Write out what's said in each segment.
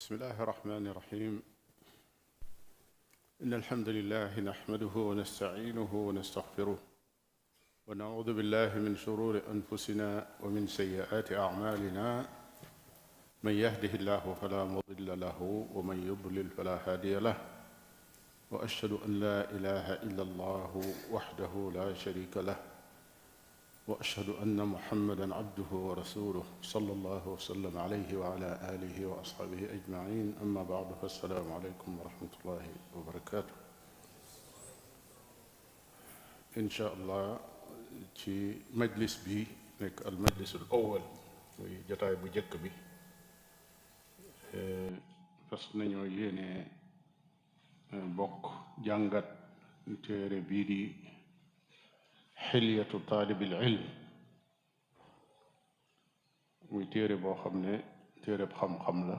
بسم الله الرحمن الرحيم إن الحمد لله نحمده ونستعينه ونستغفره ونعوذ بالله من شرور أنفسنا ومن سيئات أعمالنا من يهده الله فلا مضل له ومن يضلل فلا هادي له وأشهد أن لا إله إلا الله وحده لا شريك له وأشهد أن محمدًا عبده ورسوله صلى الله وسلم عليه وعلى آله وأصحابه أجمعين أما بعد فالسلام عليكم ورحمة الله وبركاته. إن شاء الله ci majlis bi nekk al majlisul awwal muy jotaay bu jëkk bi fas nañoo yéene bokk jàngat téere bii di xilyatu taalibil ilm muy téere boo xam ne téereb xam-xam la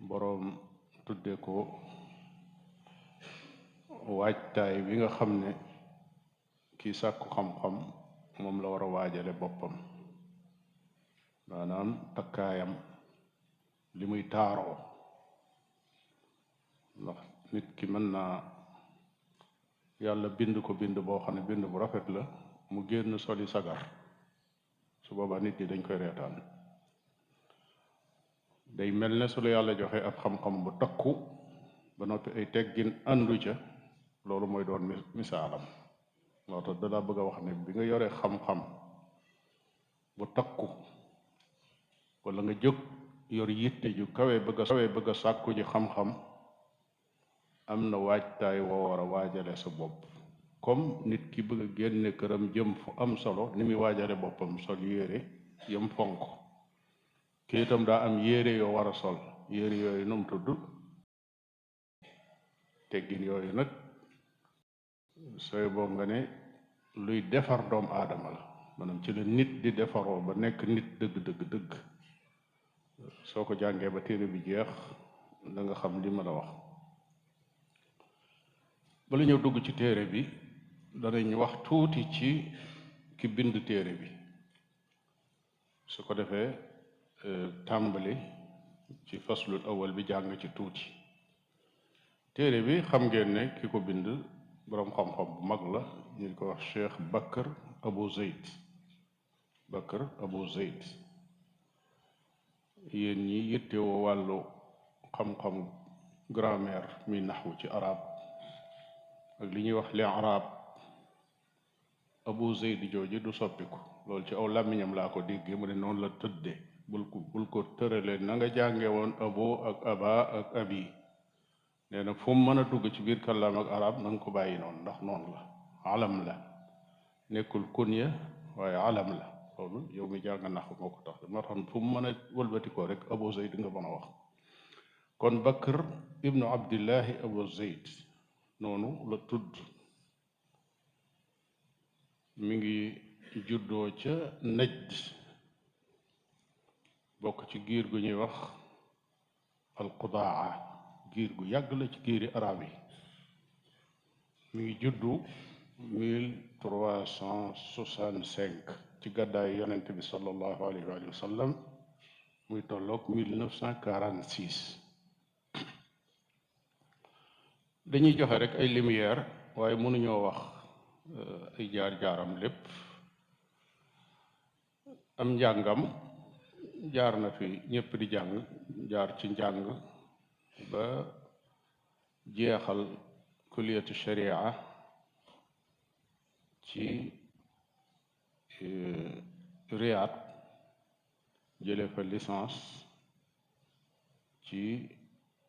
boroom tudde ko waajtaay bi nga xam ne kii sàkku xam-xam moom la war a waajale boppam maanaam takkaayam li muy taaroo ndax nit ki mën naa yàlla bind ko bind boo xam ne bind bu rafet la mu génn soli sagar su boobaa nit ñi dañ koy reetaan day mel ne su la yàlla joxe ab xam-xam bu takku ba noppi ay teggin àndu ca loolu mooy doon misaalam moo tax dalaa bëgg a wax ne bi nga yoree xam-xam bu takku wala nga jóg yor yitte ju kawe bëgg a sàkku ji xam-xam am na waajtaay woo war a waajale sa bopp comme nit ki bëgg a génne këram jëm fu am solo ni muy waajale boppam sol yére yëm fonk kii itam daa am yére yoo war a sol yére yooyu nu mu tudd teggin yooyu nag sooy boo nga ne luy defar doomu aadama la maanaam ci la nit di defaroo ba nekk nit dëgg soo ko jàngee ba téere bi jeex da nga xam li ma la wax bala ñëw dugg ci téere bi danañ wax tuuti ci ki bind téere bi su ko defee tàmbali ci faslul awal bi jàng ci tuuti téere bi xam ngeen ne ki ko bind boroom xam-xam bu mag la ñu ko wax Cheikh Bakr Abu Zayd yéen ñi yittewoo wàllu xam-xam grammaire mi naxwu ci arab ak li ñuy wax li arab Abu Zayd jooju du soppiku loolu ci aw làmmiñam laa ko déggee mu ne noonu la tëdde bul ko tërale na nga jànge woon abo ak aba ak abi nee na fu mu mën a dugg ci biir kàllaam ak arab na nga ko bàyyi noonu ndax noonu la alam la nekkul kunya waaye alam la loolu yow mi jàng nax moo ko tax moo tax fu mu mën a wëlbatikoo rek Abu Zayd nga mën a wax kon Bakr ibnu Abdillahi Abu Zayd noonu la tudd mi ngi juddoo ca Najd bokk ci giir gu ñuy wax alqudaa giir gu yàgg la ci giiri arab yi mi ngi juddu 1365 ci gàddaay yonent bi sallallahu alayhi wa sallam muy tolloog 1946 dañuy joxe rek ay lumière waaye mënuñoo wax ay jaar-jaaram lépp am njàngam jaar na fi ñëpp di jàng jaar ci njàng ba jeexal kulliyatu sharia ci Riyad jële fa licence ci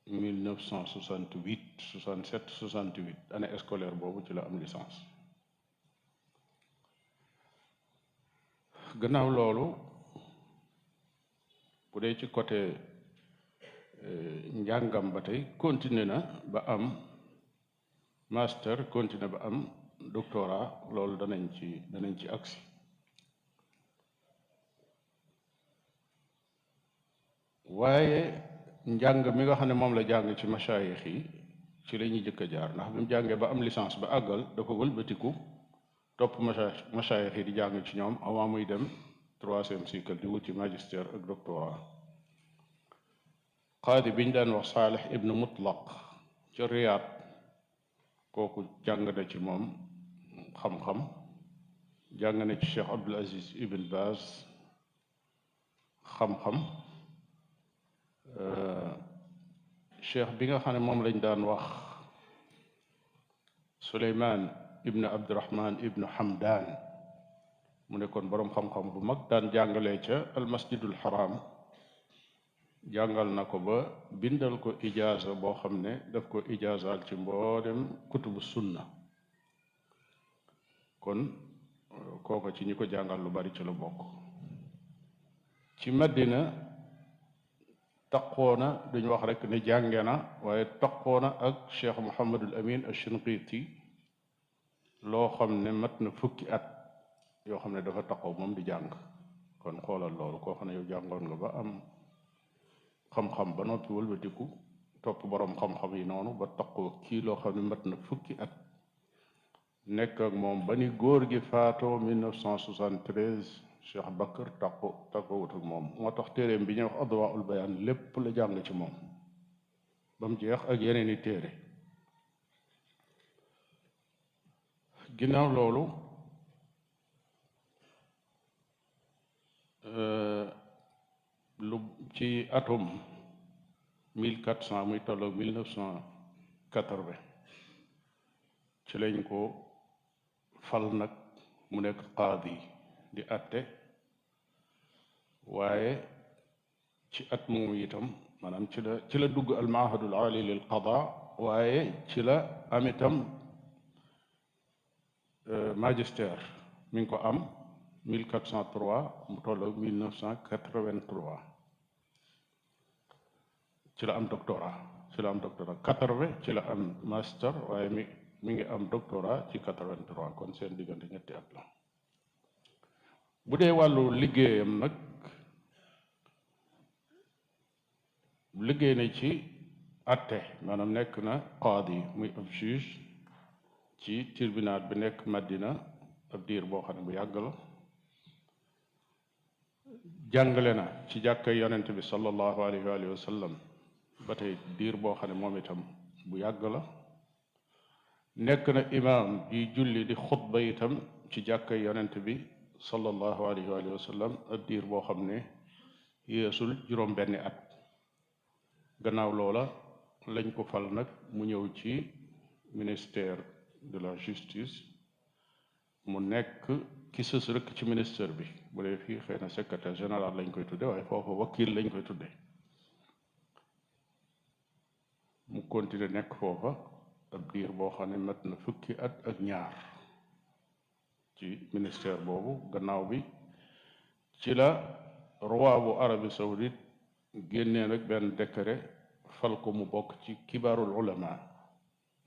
1968 67 68 année scolaire boobu ci la am licence gannaaw loolu bu dee ci côté njàngam ba tey continué na ba am master continué ba am doctorat loolu danañ ci agsi waaye njàng mi nga xam ne moom la jàng ci masaayix yi ci la ñuy jëkk a jaar ndax bi mu jàngee ba am licence ba àggal dafa wëlbatiku topp masaayix yi di jàng ci ñoom avant muy dem troisième cycle di wuti magistère ak doctorat qaadi biñ daan wax Saalix ibnu Mutlaq ci Riyaad kooku jàng na ci moom xam-xam jàng na ci Cheikh Abdul Aziz Ibn Baaz xam-xam cheikh bi nga xam ne moom lañ daan wax Suleymaan ibn Abdurahman ibn Hamdan mu nekkoon boroom xam-xam bu mag daan jàngalee ca almasjidul haram jàngal na ko ba bindal ko ijaaza boo xam ne daf ko ijaazaal ci mboolem kutubu sunna kon kooko ci ñi ko jàngal lu bari ci la bokk ci Madina taqoona duñ wax rek ne jànge na waaye taqoona ak Cheikh Mouhamadul Amin Ashinqiti loo xam ne mat na fukki at yoo xam ne dafa taqoo moom di jàng kon xoolal loolu koo xam ne yow jàngoon nga ba am xam-xam ba noppi wëlbatiku topp boroom xam-xam yi noonu ba taqoo kii loo xam ne mat na fukki at nekk ak moom ba ni góor gi faatoo 1973 Cheikh Bakr taqowut ak moom moo tax téeréem bi ñuy wax Adwaa'ul Bayaan lépp la jàng ci moom ba mu jeex ak yeneeni téere ginnaaw loolu lu ci atum 1400 muy tolloog 1980 ci lañ ko fal nag mu nekk qaadi di atte waaye ci at moomu itam maanaam ci la dugg al maahadul aali lil qadaa waaye ci la am itam magistère mi ngi ko am 1403 mu tolloog 1983 ci la am doctorat 80 ci la am master waaye mi ngi am doctorat ci 83 kon seen diggante ñetti at la bu dee wàllu liggéeyam nag liggéey na ci atte maanaam nekk na qaadi muy ab juge ci tribunal bi nekk Madina ab diir boo xam ne bu yàgg la jàngale na ci jàkkay yonent bi sallallahu alayhi wa sallam ba tey diir boo xam ne moom itam bu yàgg la nekk na imaam bi julli di xutba itam ci jàkkay yonent bi sallallahu alayhi wa sallam ab diir boo xam ne yeesul juróom benni at gannaaw loola lañ ko fal nag mu ñëw ci ministère de la justice mu nekk ki sës rëkk ci ministère bi bu dee fii xëy na secrétaire général lañ koy tudde waaye foofu wakil lañ koy tudde mu continuer nekk foofa ab diir boo xam ne mat na fukki at ak ñaar ci ministère boobu gannaaw bi ci la roi bu Arabie Saoudite génnee nag benn décret fal ko mu bokk ci kibaarul ulama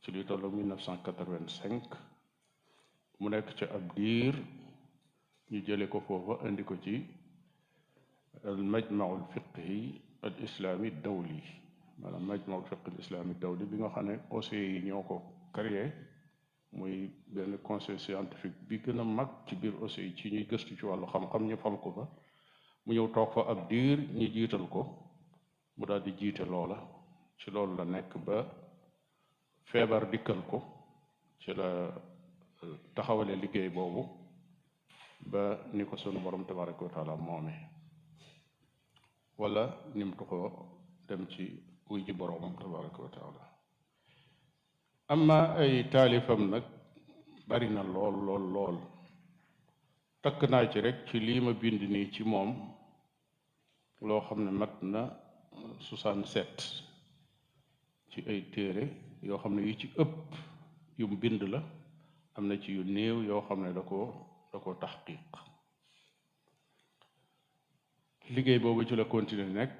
ci luy tollu 1985 mu nekk ci ab diir ñu jële ko foofa indi ko ci al majmau al fiqhi al islami dawli maanaam majmau al fiqhi al islami dawli bi nga xam ne OCI yi ñoo ko créé muy benn conseil scientifique bi gën a mag ci biir OCI ci ñuy gëstu ci wàllu xam-xam ñu fal ko fa mu ñëw toog fa ab diir ñi jiital ko mu daal di jiite loola ci loolu la nekk ba feebar dikkal ko ci la taxawale liggéey boobu ba ni ko sunu borom tabaraka wa taala moome wala nim tu ko dem ci wuy ji boromam tabaraka wa taala amma ay taalifam nag bari na lool takk naa ci rek ci lii ma bind nii ci moom loo xam ne mat na 67 ci ay téere yoo xam ne yu ci ëpp yu mu bind la am na ci yu néew yoo xam ne da ko taxqiq liggéey boobu ci la continuer nekk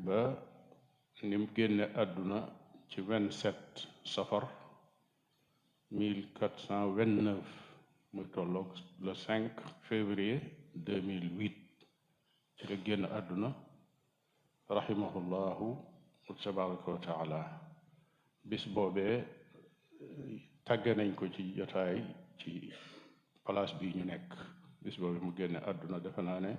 ba ni mu génne àdduna ci 27 safar 1429 muy tolloog le 5 février 2008 ci la génn àdduna rahimahullahu tabaraka wa taala bis boobee tàgge nañ ko ci jotaay ci place bii ñu nekk bis boobee mu génne àdduna defe naa ne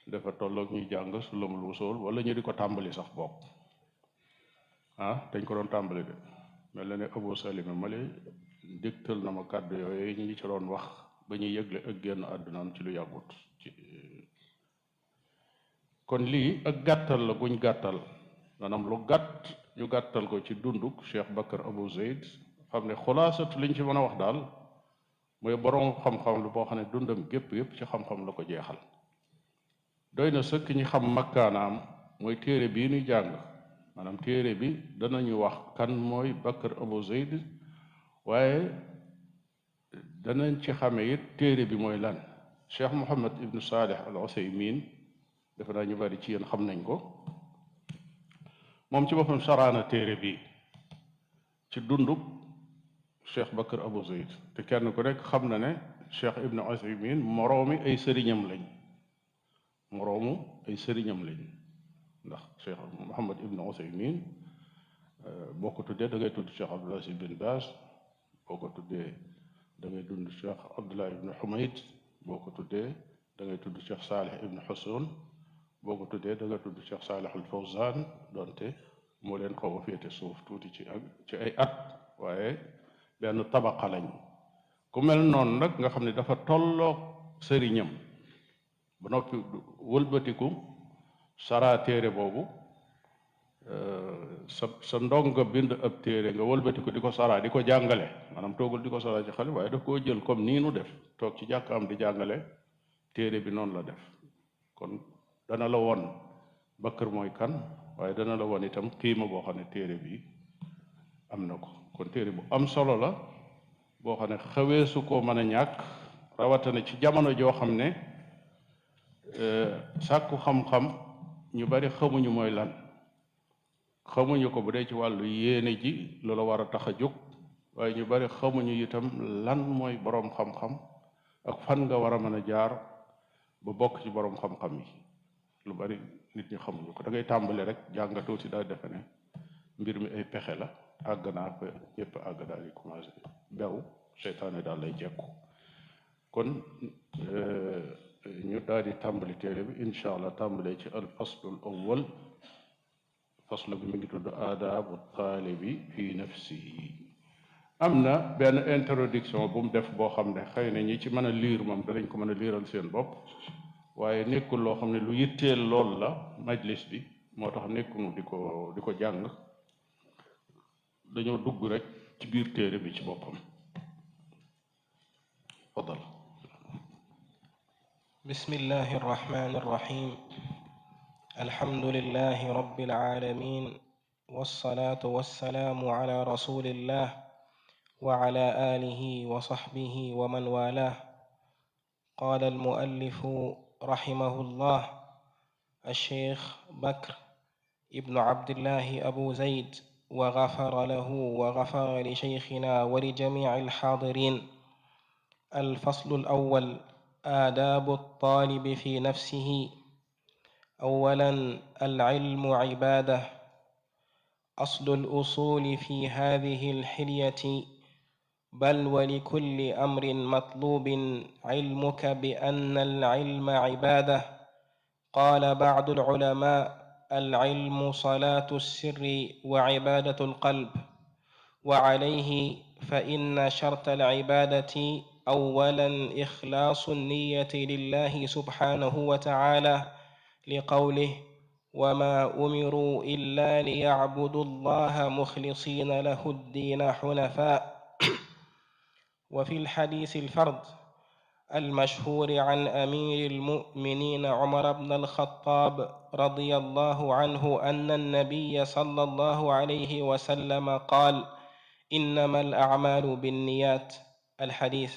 dafa tolloog ñuy jàng sulamul wusul wala ñu di ko tàmbali sax bokk dañ ko doon tàmbali de mel na ne Abu Salima male dégtal na ma kàddu yooyu ñu ngi ci doon wax ba ñuy yëgle ak génn àddunaam ci lu yàggut kon lii ak gàttal la guñ gàttal maanaam lu gàtt ñu gàttal ko ci dunduk Cheikh Bakar Abu Zayd xam ne xulaasatu liñ ci mën a wax daal mooy borom xam-xam lu boo xam ne dundam gépp yépp ci xam-xam la ko jeexal doy na sëkk ñi xam makkaanaam mooy téere bii ñuy jàng maanaam téere bi danañu wax kan mooy Bakar Abu Zayd waaye danañ ci xame it téere bi mooy lan Cheikh Muhammad ibnu Salih al Usaymin defe naa ñu bari ci yéen xam nañ ko moom ci boppam saraana téere bi ci dundub Cheikh Bakar Abu Zayd te kenn ku nekk xam na ne Cheikh ibnu Usaymin moroomi ay sëriñam lañ ndax Cheikh Muhammad ibnu Usaymin boo ko tuddee da ngay tudd Cheikh Abdul Aziz bin Baaz boo ko tuddee da ngay tudd Cheikh Abdullah ibnu Humayd boo ko tuddee da ngay tudd Cheikh Salih ibnu Xusun boo ko tuddee da nga tudd Cheikh Salih al Fawzan donte moo leen xaw a féete suuf tuuti ci ay at waaye benn tabaqa lañ ku mel noonu nag nga xam ne dafa tolloog sëriñam ba noppi wëlbatiku saraa téere boobu sa ndongo bind ab téere nga wëlbatiku di ko saraa di ko jàngale maanaam toogul di ko saraa ci xale waaye daf koo jël comme nii nu def toog ci jàkkaam di jàngale téere bi noonu la def kon dana la won Bakar mooy kan waaye dana la won itam xiima boo xam ne téere bi am na ko kon téere bu am solo la boo xam ne xaweesu koo mën a ñàkk rawatina ci jamono joo xam ne sàkku xam-xam ñu bari xamuñu mooy lan xamuñu ko bu dee ci wàllu yéene ji loola war a tax a jóg waaye ñu bari xamuñu itam lan mooy boroom xam-xam ak fan nga war a mën a jaar ba bokk ci boroom xam-xam yi lu bari nit ñi xamuñu ko da ngay tàmbali rek jàng tuuti daal defe ne mbir mi ay pexe la àgg naa ko ñëpp àgg daal di commencé bew seytaane daal lay jekku kon ñu daal di tàmbali téere bi incha allah tàmbalee ci al faslul awwal faslu bi mi ngi tudd aadaabu taalibi fi nafsihi am na benn introduction bu mu def boo xam ne xëy na ñi ci mën a liir moom danañ ko mën a liiral seen bopp waaye nekkul loo xam ne lu yitteel lool la majlis bi moo tax nekkunu di ko jàng dañoo dugg rek ci biir téere bi ci boppam fadal bismillahi arrahmani arrahim alhamdulillahi rabbil alamin wassalatu wassalamu ala rasulillah wa ala alihi wa sahbihi wa man walah qala almuallifu رحمه الله الشيخ بكر ابن عبد الله أبو زيد وغفر له وغفر لشيخنا ولجميع الحاضرين. الفصل الأول: آداب الطالب في نفسه. أولا: العلم عبادة. أصل الأصول في هذه الحلية: بل ولكل أمر مطلوب علمك بأن العلم عبادة. قال بعض العلماء: العلم صلاة السر وعبادة القلب. وعليه فإن شرط العبادة أولا إخلاص النية لله سبحانه وتعالى، لقوله: وما أمروا إلا ليعبدوا الله مخلصين له الدين حنفاء. وفي الحديث الفرد المشهور عن أمير المؤمنين عمر بن الخطاب رضي الله عنه أن النبي صلى الله عليه وسلم قال: إنما الأعمال بالنيات. الحديث.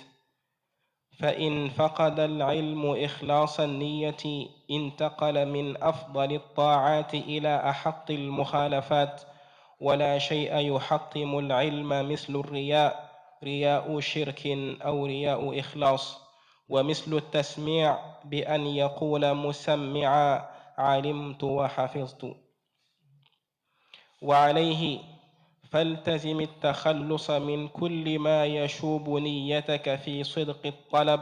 فإن فقد العلم إخلاص النية انتقل من أفضل الطاعات إلى أحط المخالفات، ولا شيء يحطم العلم مثل الرياء، رياء شرك أو رياء إخلاص، ومثل التسميع بأن يقول مسمعا: علمت وحفظت. وعليه فالتزم التخلص من كل ما يشوب نيتك في صدق الطلب،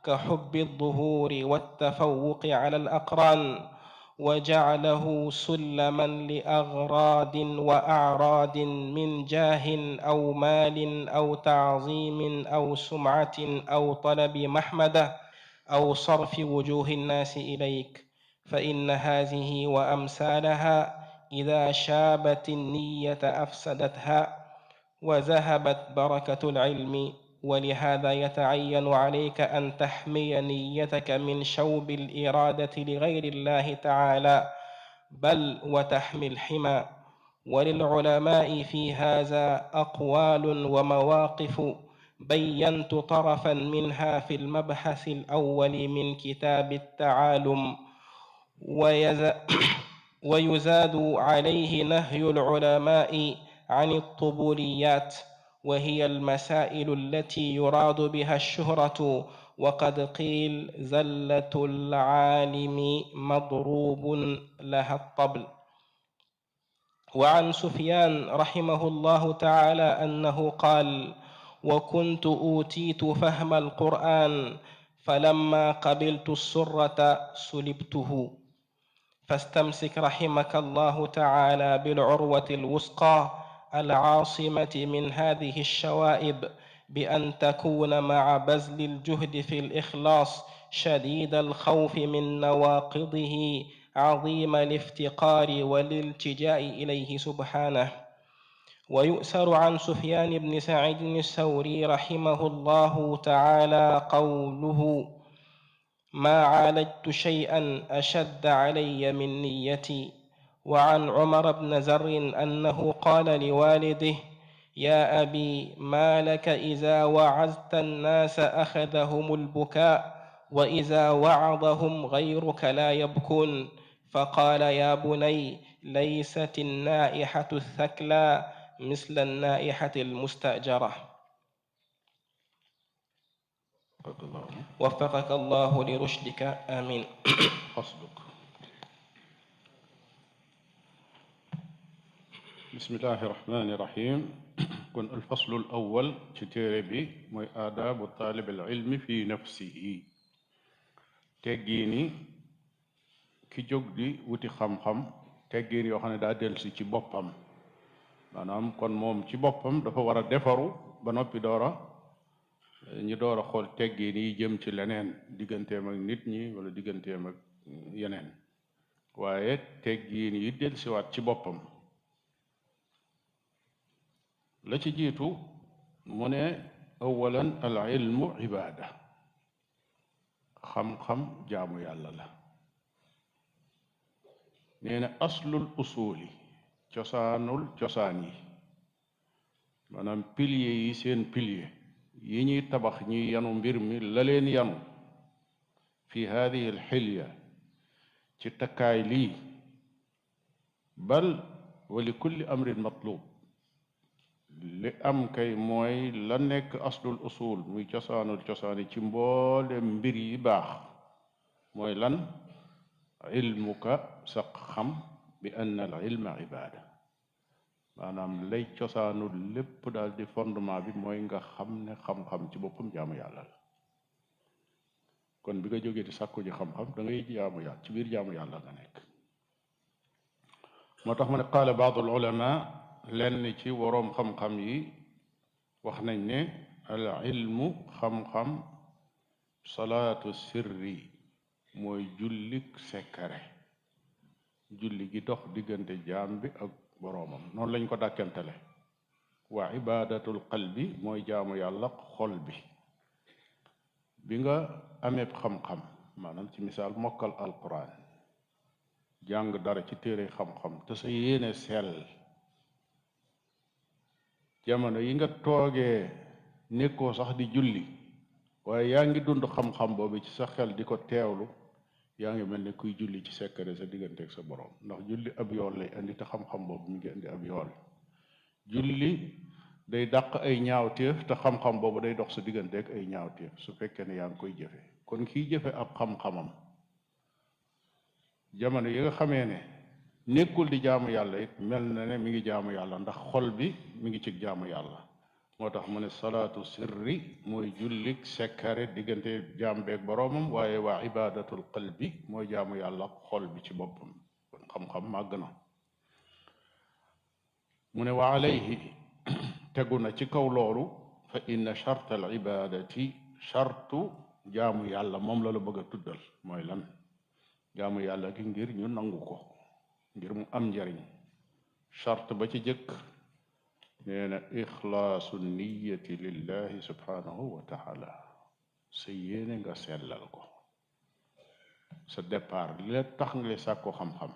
كحب الظهور والتفوق على الأقران، وجعله سلما لأغراض وأعراض من جاه أو مال أو تعظيم أو سمعة أو طلب محمدة أو صرف وجوه الناس إليك، فإن هذه وأمثالها إذا شابت النية أفسدتها وذهبت بركة العلم. ولهذا يتعين عليك أن تحمي نيتك من شوب الإرادة لغير الله تعالى، بل وتحمي الحمى. وللعلماء في هذا أقوال ومواقف، بينت طرفا منها في المبحث الأول من كتاب التعالم. ويزاد عليه نهي العلماء عن الطبوليات، وهي المسائل التي يراد بها الشهرة، وقد قيل زلة العالم مضروب لها الطبل. وعن سفيان رحمه الله تعالى أنه قال: وكنت أوتيت فهم القرآن، فلما قبلت السرة سلبته. فاستمسك رحمك الله تعالى بالعروة الوثقى العاصمة من هذه الشوائب، بأن تكون مع بذل الجهد في الإخلاص شديد الخوف من نواقضه عظيم الافتقار والالتجاء إليه سبحانه. ويؤثر عن سفيان بن سعيد الثوري رحمه الله تعالى قوله: ما عالجت شيئا أشد علي من نيتي. وعن عمر بن زر أنه قال لوالده: يا أبي، ما لك إذا وعظت الناس أخذهم البكاء، وإذا وعظهم غيرك لا يبكون؟ فقال: يا بني، ليست النائحة الثكلى مثل النائحة المستأجرة. وفقك الله لرشدك، آمين. قصدك. بسم الله الرحمن الرحيم. kon الفصل الأول ci téere bi mooy aadaabu taalib al-ilmi fi nafsihi, teggiini ki jóg di wuti xam-xam, teggiin yoo xam ne daa dellusi ci boppam. maanaam kon moom ci boppam dafa war a defaru ba noppi doora ñu door a xool teggiin yi jëm ci leneen, digganteem ak nit ñi wala digganteem ak yeneen, waaye teggiin yi dellusiwaat ci boppam. la ci jiitu mu ne awalan al ilmu ibaada, xam-xam jaamu yàlla la. nee na aslul usuli, cosaanul cosaan yi, maanaam pilier yi seen pilier yi ñuy tabax ñuy yanu mbir mi la leen yanu fi hadihi al xilya, ci takkaay lii. bal wa li kulli amrin matlub, li am kay mooy la nekk aslul usul muy cosaanul cosaan yi ci mboole mbir yi baax mooy lan? ilmuka, sa xam bi anna al ilma ibaada, maanaam lay cosaanul lépp daal di fondement bi mooy nga xam ne xam-xam ci boppam jaamu yàlla la. kon bi nga jógee di sàkku ji xam-xam da ngay jaamu yàlla, ci biir jaamu yàlla nga nekk. moo tax mu ne qaala baadu al ulama, lenn ci waroom xam-xam yi wax nañ ne al ilmu xam-xam salaatu sirri mooy jullik sekkare, julli gi dox diggante jaam bi ak boroomam, noonu lañ ko dàkkantele. wa ibadatul qalbi mooy jaamu yàlla xol bi. bi nga amee xam-xam, maanaam ci misaal mokkal alquran, jàng dara ci téere xam-xam te sa yéene sell, jamono yi nga toogee nekkoo sax di julli waaye yaa ngi dund xam-xam boobu ci sa xel di ko teewlu, yaa ngi mel ne kuy julli ci sekkare sa diggante ak sa borom, ndax julli ab yool lay indi te xam-xam boobu mi ngi indi ab yool. julli day dàq ay ñaawteef te xam-xam boobu day dox sa diggante ak ay ñaawteef su fekkee ne yaa ngi koy jëfe. kon kiy jëfe ab xam-xamam jamono yi nga xamee ne nekkul di jaamu yàlla it mel na ne mi ngi jaamu yàlla, ndax xol bi mi ngi ci jaamu yàlla. moo tax mu ne salaatu sirri mooy jullik sekkare diggante jaam beeg boroomam waaye waa ibadatul qalbi mooy jaamu yàlla xol bi ci boppam kon xam-xam màgg na mu ne wa alayhi tegu na ci kaw loolu fa inna charte al ibadati chartu jaamu yàlla moom la la bëgg a tuddal mooy lan jaamu yàlla gi ngir ñu nangu ko ngir mu am njariñ charte ba ci jëkk nee na ixlaasu niyati lillahi subhanahu wa taala sa yéene nga sellal ko sa départ li la tax nga sàkko xam-xam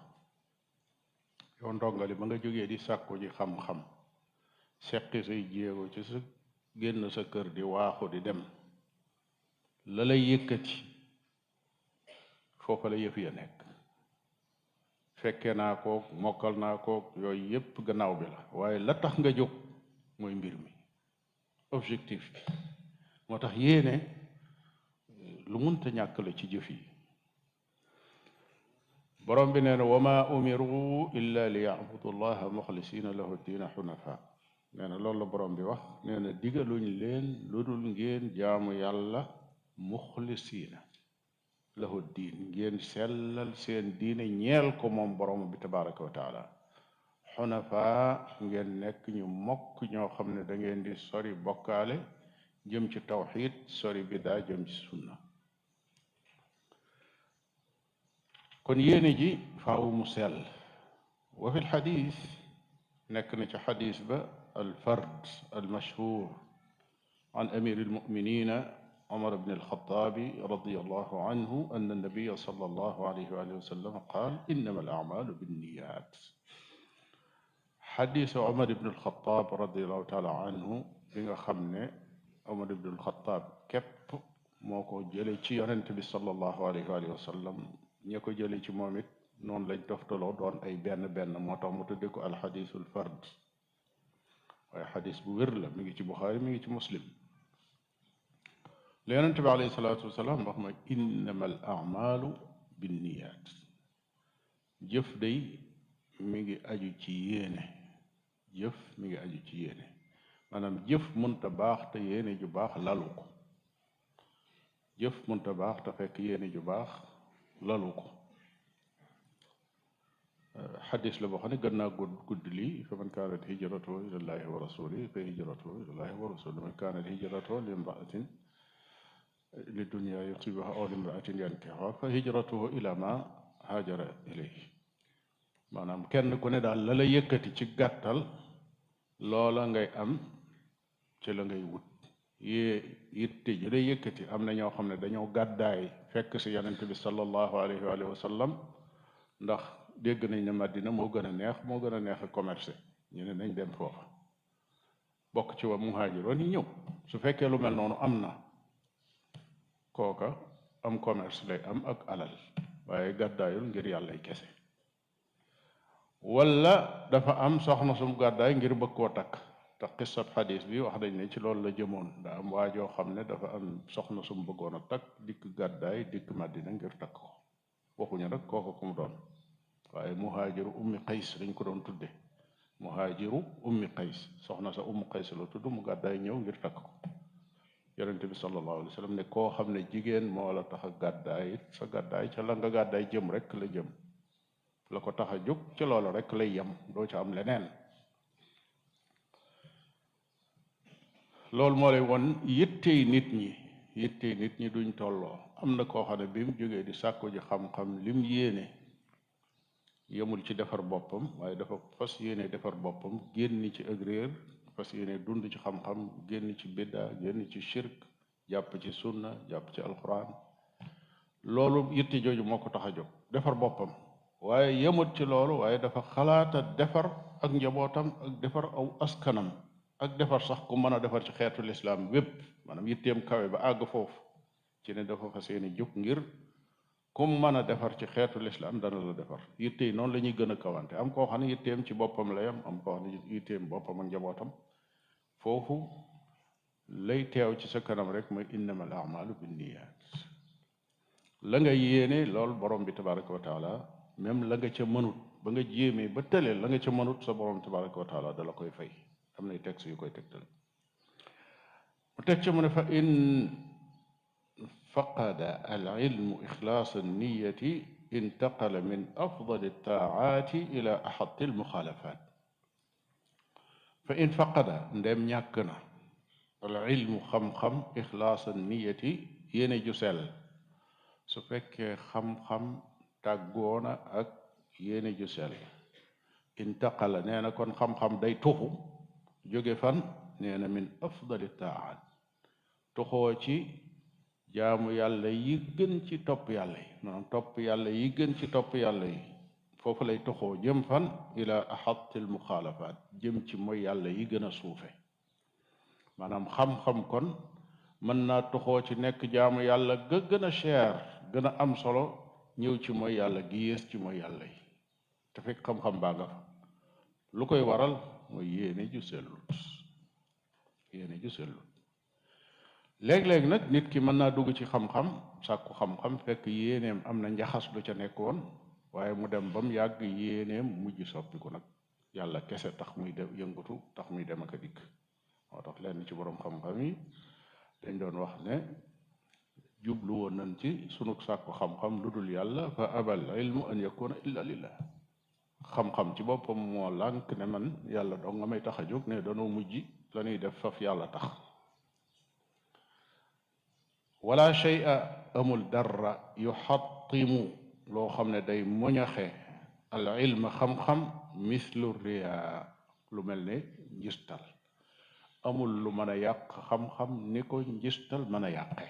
yow ndongali ba nga jógee di sàkko ji xam-xam seqi say jéego ci sa génn sa kër di waaxu di dem la lay yëkkati foofa la yëf ya nekk fekke naa koog mokkal naa koog yooyu yépp gannaaw bi la waaye la tax nga jóg mooy mbir mi objectif bi moo tax yéene lu munta ñàkk la ci jëf yi borom bi nee na wa ma umiru illa li yabudu llaha muxlisina lahu diina xunafa nee na loolu la borom bi wax nee na digaluñ leen lu dul ngeen jaamu yàlla muxlisiina lahu diin ngeen sellal seen diine ñeel ko moom borom bi tabaraka wa taala xunafa ngeen nekk ñu mokk ñoo xam ne da ngeen di sori bokkaale jëm ci tawxid sori bidaa jëm ci sunna kon yéene ji faaw mu sell wa fi lxadis nekk na ci xadis ba alfard almashhur an amir almuminina عمر بن الخطاب رضي الله عنه أن النبي صلى الله عليه وآله وسلم قال إنما الأعمال بالنيات حديث عمر بن الخطاب رضي الله تعالى عنه بيغا خمنه عمر بن الخطاب كيب موكو جيلي تي يونت بي صلى الله عليه وآله وسلم ñako jële ci moom it noonu lañ toftaloo doon ay benn benn moo tax mu tudde ko alxadisul fard waaye xadis bu wér la mi ngi ci Buxaari mi ngi ci Muslim la yonent bi alayhi salaatu wasalaam wax ma innama al amalu binniyaat jëf day mi ngi aju ci yéene jëf mi ngi aju ci yéene maanaam jëf mënta baax te yéene ju baax lalu ko jëf mënta baax te fekk yéene ju baax lalu ko xadis la boo xam ne gën naa gudd lii fa man kaanat hijratuhu ilallahi wa rasulihi fa hijratuhu ilallahi wa rasulihi man kaanat hijratuhu li imraatin li dunya yusibuha aw li imraatin yankihuha fa hijratuhu ila ma haajara ilayhi maanaam kenn ku ne daal la la yëkkati ci gàttal loola ngay am ci la ngay wut yitte ji lay yëkkati am na ñoo xam ne dañoo gàddaay fekk si yonent bi sallallahu alayhi wa sallam ndax dégg nañ ne Madina moo gën a neex a commerce ñu ne nañ dem foofa bokk ci wa muhaajiroon yi ñëw su fekkee lu mel noonu am na kooka am commerce lay am ak alal waaye gàddaayul ngir yàllay kese wala dafa am soxna sum gàddaay ngir bëgg koo takk te xisab xadis bi wax dañ ne ci loolu la jëmoon daa am waajoo xam ne dafa am soxna sum bëggoon a takk dikk gàddaay dikk Madina ngir takk ko waxuñu nag kooku ku mu doon waaye muhaajiru ummi qays dañ ko doon tudde muhaajiru ummi qays soxna sa ummi qays la tudd mu gàddaay ñëw ngir takk ko yonente bi sallallahu alayhi wa sallam ne koo xam ne jigéen moo la tax a gàddaay it sa gàddaay ca la nga gàddaay jëm rek la jëm la ko tax a jóg ci loolu rek lay yem doo ca am leneen loolu moo lay won yittey nit ñi duñ tolloo am na koo xam ne bi mu jógee di sàkku ji xam-xam lim yéene yemul ci defar boppam waaye dafa fas yéene defar boppam génn ci ak réer fas yéene dund ci xam-xam génn ci bidda génn ci shirk jàpp ci sunna jàpp ci alquran loolu yitte jooju moo ko tax a jóg defar boppam waaye yemut ci loolu waaye dafa xalaata defar ak njabootam ak defar aw askanam ak defar sax ku mën a defar ci xeetu lislaam wépp maanaam yitteem kawe ba àgg foofu ci ne dafa fas yéene jóg ngir kum mën a defar ci xeetu lislaam dana la defar yitte yi noonu la ñuy gën a kawante am koo xam ne yitteem ci boppam la yam am koo xam ne yitteem boppam ak njabootam foofu lay teew ci sa kanam rek mooy innama al amalu binniyaat la nga yéene lool borom bi tabaraka wa taala même la nga ca mënut ba nga jéemee ba tëlee la nga ca mënut sa borom tabaraka wa taala dala koy fay am nay texte yu koy tegtal mu teg ca mu ne fa in faqada al ilmu ixlaas niyati intaqala min afdal taaati ila axati almuxaalafat fa in faqada ndem ñàkk na al ilmu xam-xam ixlaas niyati yéene ju sell su fekkee xam-xam tàggoona ak yéene ju sell intaqala nee na kon xam-xam day tuxu jóge fan nee na min afdali taaat tuxoo ci jaamu yàlla yi gën ci topp yàlla yi maanaam topp yàlla yi gën ci topp yàlla yi foofu lay toxoo jëm fan ila axatil muxaalafaat jëm ci mooy yàlla yi gën a suufe maanaam xam-xam kon mën naa toxoo ci nekk jaamu yàlla ga gën a cher gën a am solo ñëw ci mooy yàlla gi yées ci mooy yàlla yi te fekk xam-xam baa nga fa lu koy waral mooy yéene ju sellut yéene ju sellut léeg-léeg nag nit ki mën naa dugg ci xam-xam sàkku xam-xam fekk yéeneem am na njaxas lu ca nekkoon waaye mu dem ba mu yàgg yéeneem mujj soppiku nag yàlla kese tax muy dem yëngatu tax muy dem ak a dikk moo tax lenn ci borom xam-xam yi dañ doon wax ne jublu woon nañ ci sunu sàkku xam-xam lu dul yàlla fa abal ilmu an yakuna illa lillah xam-xam ci boppam moo lànk ne man yàlla dong nga may tax a jóg ne danoo mujj la ñuy def faf yàlla tax wala shay'a amul dara yuxattimu loo xam ne day moñaxe al ilma xam-xam mislu riya lu mel ne njistal amul lu mën a yàq xam-xam ni ko njistal mën a yàqe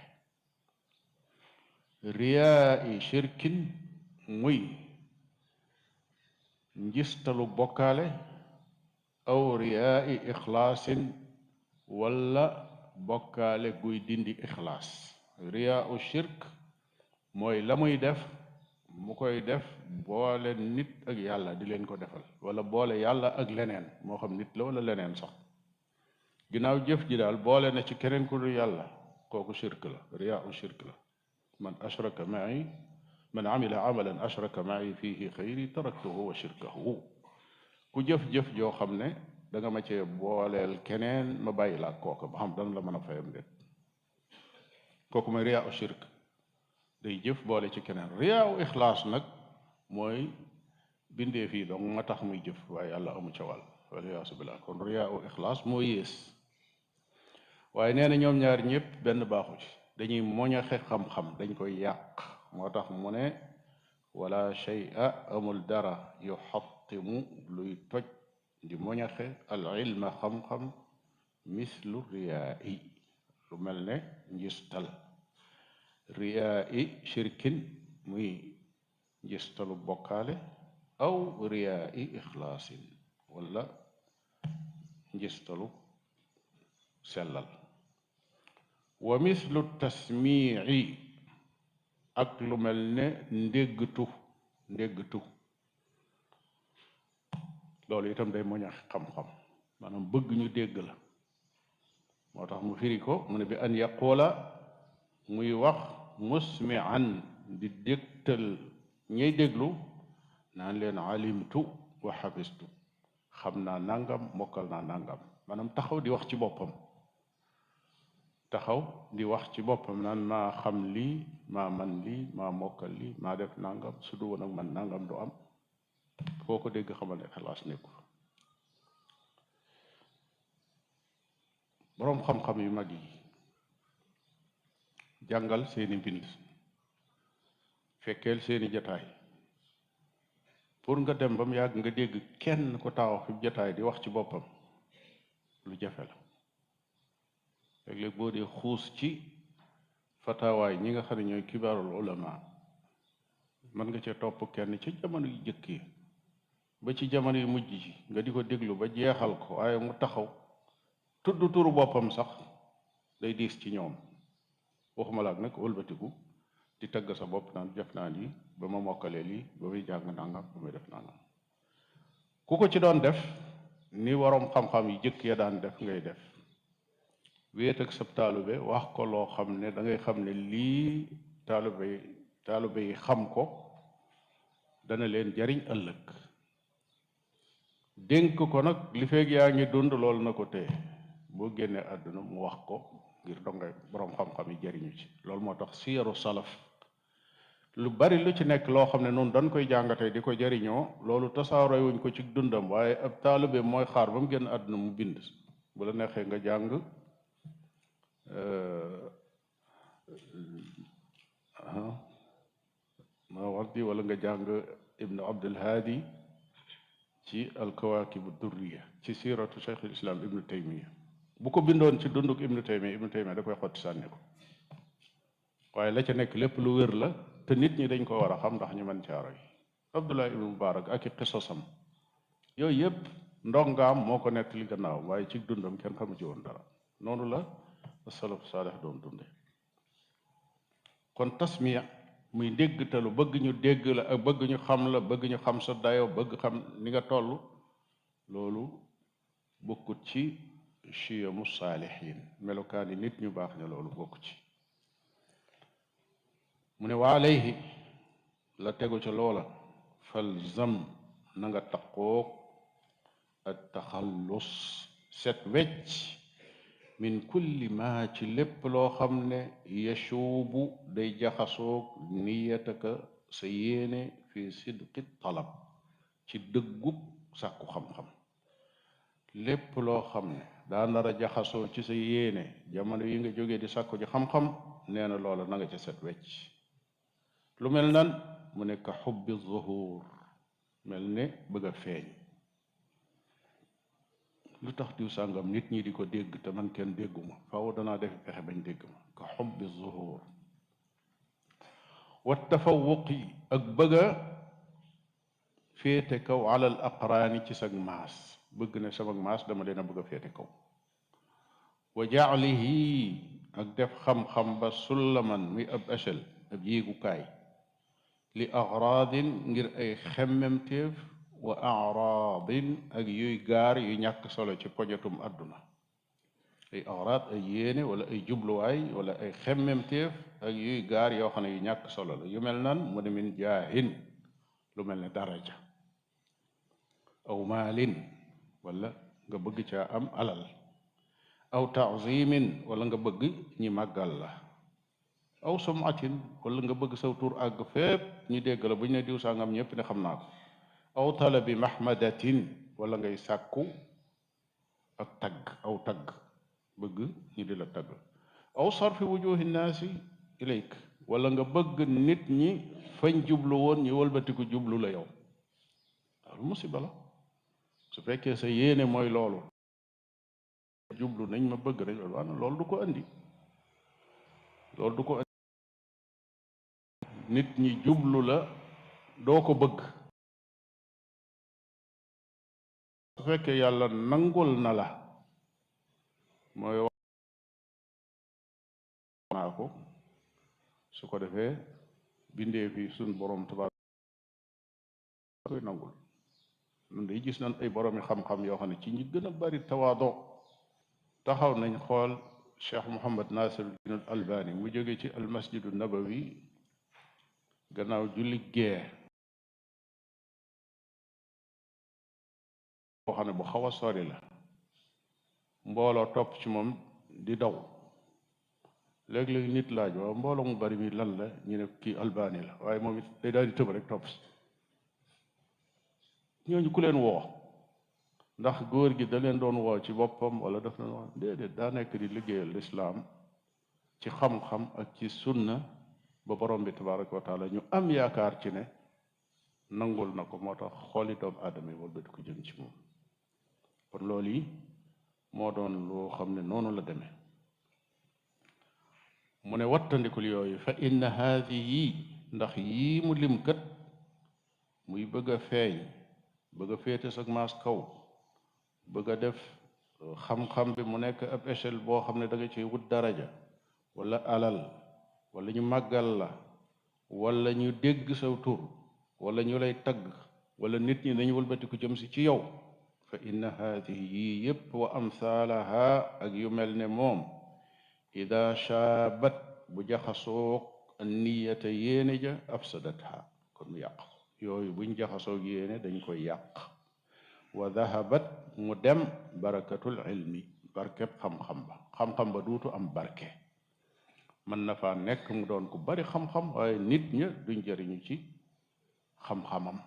riyaa i shirkin muy njistalu bokkaale aw riyaa i ixlaasin wala bokkaale guy dindi ixlaas riyaa u shirk mooy la muy def mu koy def boole nit ak yàlla di leen ko defal wala boole yàlla ak leneen moo xam nit la wala leneen sax ginnaaw jëf ji daal boole na ci keneen ku dul yàlla kooku shirk la riyaa u shirk la man amila amalan ashraka ma'i fihi xayri taraktuhu wa shirkahu ku jëf-jëf joo xam ne da nga ma cee booleel keneen ma bàyyi laa kooka ba xam dana la mën a fayam déet kooku mooy riyaa u shirk day jëf boole ci keneen riyaa u ixlaas nag mooy bindee fii donc ma tax muy jëf waaye yàlla amu ca wàll waliyaasu billah kon riyaa u ixlaas moo yées waaye nee na ñoom ñaar ñëpp benn baaxu ci dañuy moñaxe xam-xam dañ koy yàq moo tax mu ne wala shay'a amul dara yuxattimu luy toj di moñaxe al ilma xam-xam mislu riyaa i lu mel ne njistal riyaa i shirkin muy njistalu bokkaale aw riyaa i ixlaasin wala njistalu sellal wa mislu tasmiici ak lu mel ne ndéggtu loolu itam day moñax xam-xam maanaam bëgg ñu dégg la moo tax mu firi ko mu ne bi an yaqula muy wax musmian di dégtal ñay déglu naan leen alimtu wa xafistu xam naa nangam mokkal naa nangam maanaam taxaw di wax ci boppam taxaw di wax ci boppam naan maa xam lii maa man lii maa mokkal lii maa def nangam su du woon ak man nangam du am foo ko dégg xamal ne xalaas nekku boroom xam-xam yu mag yi jàngal seeni mbind fekkeel seeni jataay pour nga dem ba mu yàgg nga dégg kenn ko taxaw fi jataay di wax ci boppam lu jafe la léeg-léeg boo dee xuus ci fatawaay ñi nga xam ne ñooy kibaarul ulama mën nga ca topp kenn ci jamono yu jëkk yi ba ci jamono yu mujj yi nga di ko déglu ba jeexal ko waaye mu taxaw tudd turu boppam sax day diis ci ñoom waxuma laak nag wëlbatiku di tagg sa bopp naan def naa lii ba ma mokkalee lii ba muy jàng nangam ba muy def nangam ku ko ci doon def ni waroom xam-xam yi jëkk ya daan def ngay def wéet ak sab taalube wax ko loo xam ne da ngay xam ne lii taalube yi xam ko dana leen jariñ ëllëg dénk ko nag li feeg yaa ngi dund loolu na ko téye boo génnee àdduna mu wax ko ngir donga boroom xam-xam yi jëriñu ci. loolu moo tax siyaru salaf lu bari lu ci nekk loo xam ne noonu dañ koy jàngatee di ko jëriñoo loolu tasaaroo wuñ ko ci dundam, waaye ab taalibe mooy xaar ba mu génn àdduna mu bind. bu la neexee nga jàng Mawardi wala nga jàng Ibnu Abdul Haadi ci alkawaakibu durriya ci siiratu Cheikh al Islam Ibnu Taymiya. bu ko bindoon ci dunduk Ibnu Taymiya da koy xotti sànni ko, waaye la ca nekk lépp lu wér la te nit ñi dañ ko war a xam ndax ñu mën caa roy. Abdullah ibnu Mubarak ak i qisasam yooyu yëpp ndongaam moo ko nekk li gannaaw, waaye ci dundam kenn xamu ci woon dara. noonu la salaf saalih doon dunde. kon tasmiya muy déggtalu, bëgg ñu dégg la ak bëgg ñu xam la, bëgg ñu xam sa dayo, bëgg xam ni nga toll, loolu bokkut ci chiyamu saalihin, melokaani nit ñu baax ne loolu bokku ci. mu ne wa alayhi la tegu ca loola falzam na nga taqoog at taxallus set wecc min kulli ma ci lépp loo xam ne yashuubu day jaxasoog niyataka sa yéene fi sidqi talab ci dëggub sàkku xam-xam. lépp loo xam ne daa nar a jaxasoo ci sa yéene jamono yi nga jógee di sàkku ji xam-xam nee na loola na nga ca set wecc. lu mel nan mu ne ka xubbi zuhur, mel ne bëgg a feeñ. lu tax diw sàngam nit ñi di ko dégg te man kenn dégguma, faaw danaa def pexe bañ dégg ma. ka xubbi zuhur wa tafawuqi ak bëgg a féete kaw alal aqraani ci sag maas, bëgg ne sama maas dama leen a bëgg a féete kaw. wa jaalihi ak def xam-xam ba sullaman muy ab échelle, ab yéegukaay, li agraadin ngir ay xemmemteef, wa araadin ak yuy gaar yu ñàkk solo ci pojatum àdduna. ay agraad ay yéene wala ay jubluwaay wala ay xemmemteef ak yuy gaar yoo xam ne yu ñàkk solo la. yu mel nan mu ne min jaahin, lu mel ne daraja, aw maalin wala nga bëgg caa am alal, aw taazimin wala nga bëgg ñi màggal la, aw sumatin wala nga bëgg saw tur àgg fépp ñu dégg la bu ñu ne diw sangam ñëpp ne xam naa ko, aw talabi mahmadatin wala ngay sàkku ak tagg, aw tagg bëgg ñu di la tagg, aw sarfi wujuhi nnaasi ilayk wala nga bëgg nit ñi fañ jublu woon ñu wëlbatiku jublu la yow. loolu musiba la su fekkee sa yéene mooy loolu, jublu nañ ma bëgg rek loolu du ko andi. loolu du ko andi nit ñi jublu la doo ko bëgg. su fekkee yàlla nangul na la mooy wax naa ko, su ko defee bindee fi suñ borom tabaaraka koy nangul. ñun day gis nañ ay boroomi xam-xam yoo xam ne ci ñi gën a bari tawaado taxaw nañ xool Cheikh Mouhamad Nasiruddin al Albani mu jóge ci almasjidu nabawi gannaaw julli gee boo xam ne bu xaw a sori la, mbooloo topp ci moom di daw. léeg-léeg nit laaj waaw mbooloo mu bari mi lan la, ñu ne kii Albani la, waaye moom it day daal di tëb rek topp si. ñooñu ku leen woo? ndax góor gi da leen doon woo ci boppam wala daf leen wax? déedéet, daa nekk di liggéeyal lislaam ci xam-xam ak ci sunna ba borom bi tabaraka wa taala ñu am yaakaar ci ne nangul na ko, moo tax xooli doomu aadama yi wal bati ko jëm ci moom. kon loolu yi moo doon loo xam ne noonu la demee. mu ne wattandikul yooyu fa inna haadihi, ndax yii mu lim kat muy bëgg a feeñ, bëgg a féete sag maas kaw, bëgg a def xam-xam bi mu nekk ab échelle boo xam ne da nga ciy wut daraja wala alal wala ñu màggal la wala ñu dégg saw tur wala ñu lay tagg wala nit ñi dañu wëlbatiku jëm si ci yow. fa inna haadihi yii yépp wa amsaalaha ak yu mel ne moom ida shaabat bu jaxasoog niyata yéene ja afsadatha, kon mu yàq. yooyu buñ jaxasoog yéene dañ koy yàq. wa dahabat mu dem barakatul ilmi, barkeb xam-xam ba. xam-xam ba duutu am barke. mën na faa nekk mu doon ku bari xam-xam waaye nit ña duñ jëriñu ci xam-xamam.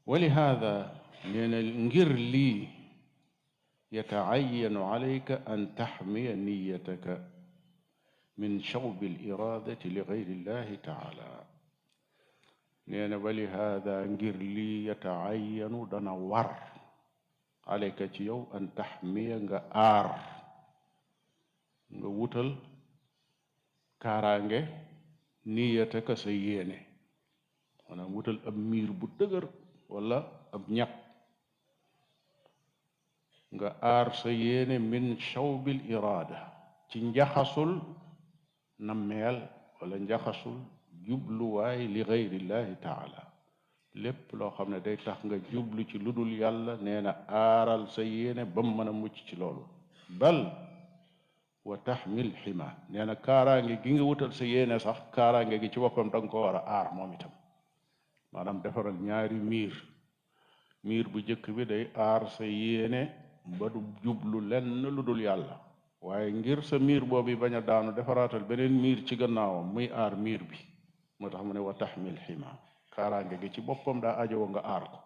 wa lihaada nee na ngir lii yataayanu alayka an taxmiya niyataka min shawbi al iradati li gayri llahi taala. nee na wa lihaada ngir lii yataayanu dana war alayka ci yow an taxmiya nga aar nga wutal kaaraange niyataka sa yéene maanaam wutal ab miir bu dëgër wala ab ñaq nga aar sa yéene min shawbil iraada ci njaxasul nammeel wala njaxasul jubluwaay li gayrillahi taala. lépp loo xam ne day tax nga jublu ci lu dul yàlla nee na aaral sa yéene ba mu mën a mucc ci loolu. bal wa taxmil xima nee na kaaraange gi nga wutal sa yéene sax kaaraange gi ci boppam da nga ko war a aar moom itam. maanaam defaral ñaari miir bu jëkk bi day aar sa yéene ba du jublu lenn lu dul yàlla, waaye ngir sa miir boobu bañ a daanu defaraatal beneen miir ci gannaawam muy aar miir bi. moo tax mu ne wa taxmil xima kaaraange gi ci boppam daa ajowoo nga aar ko.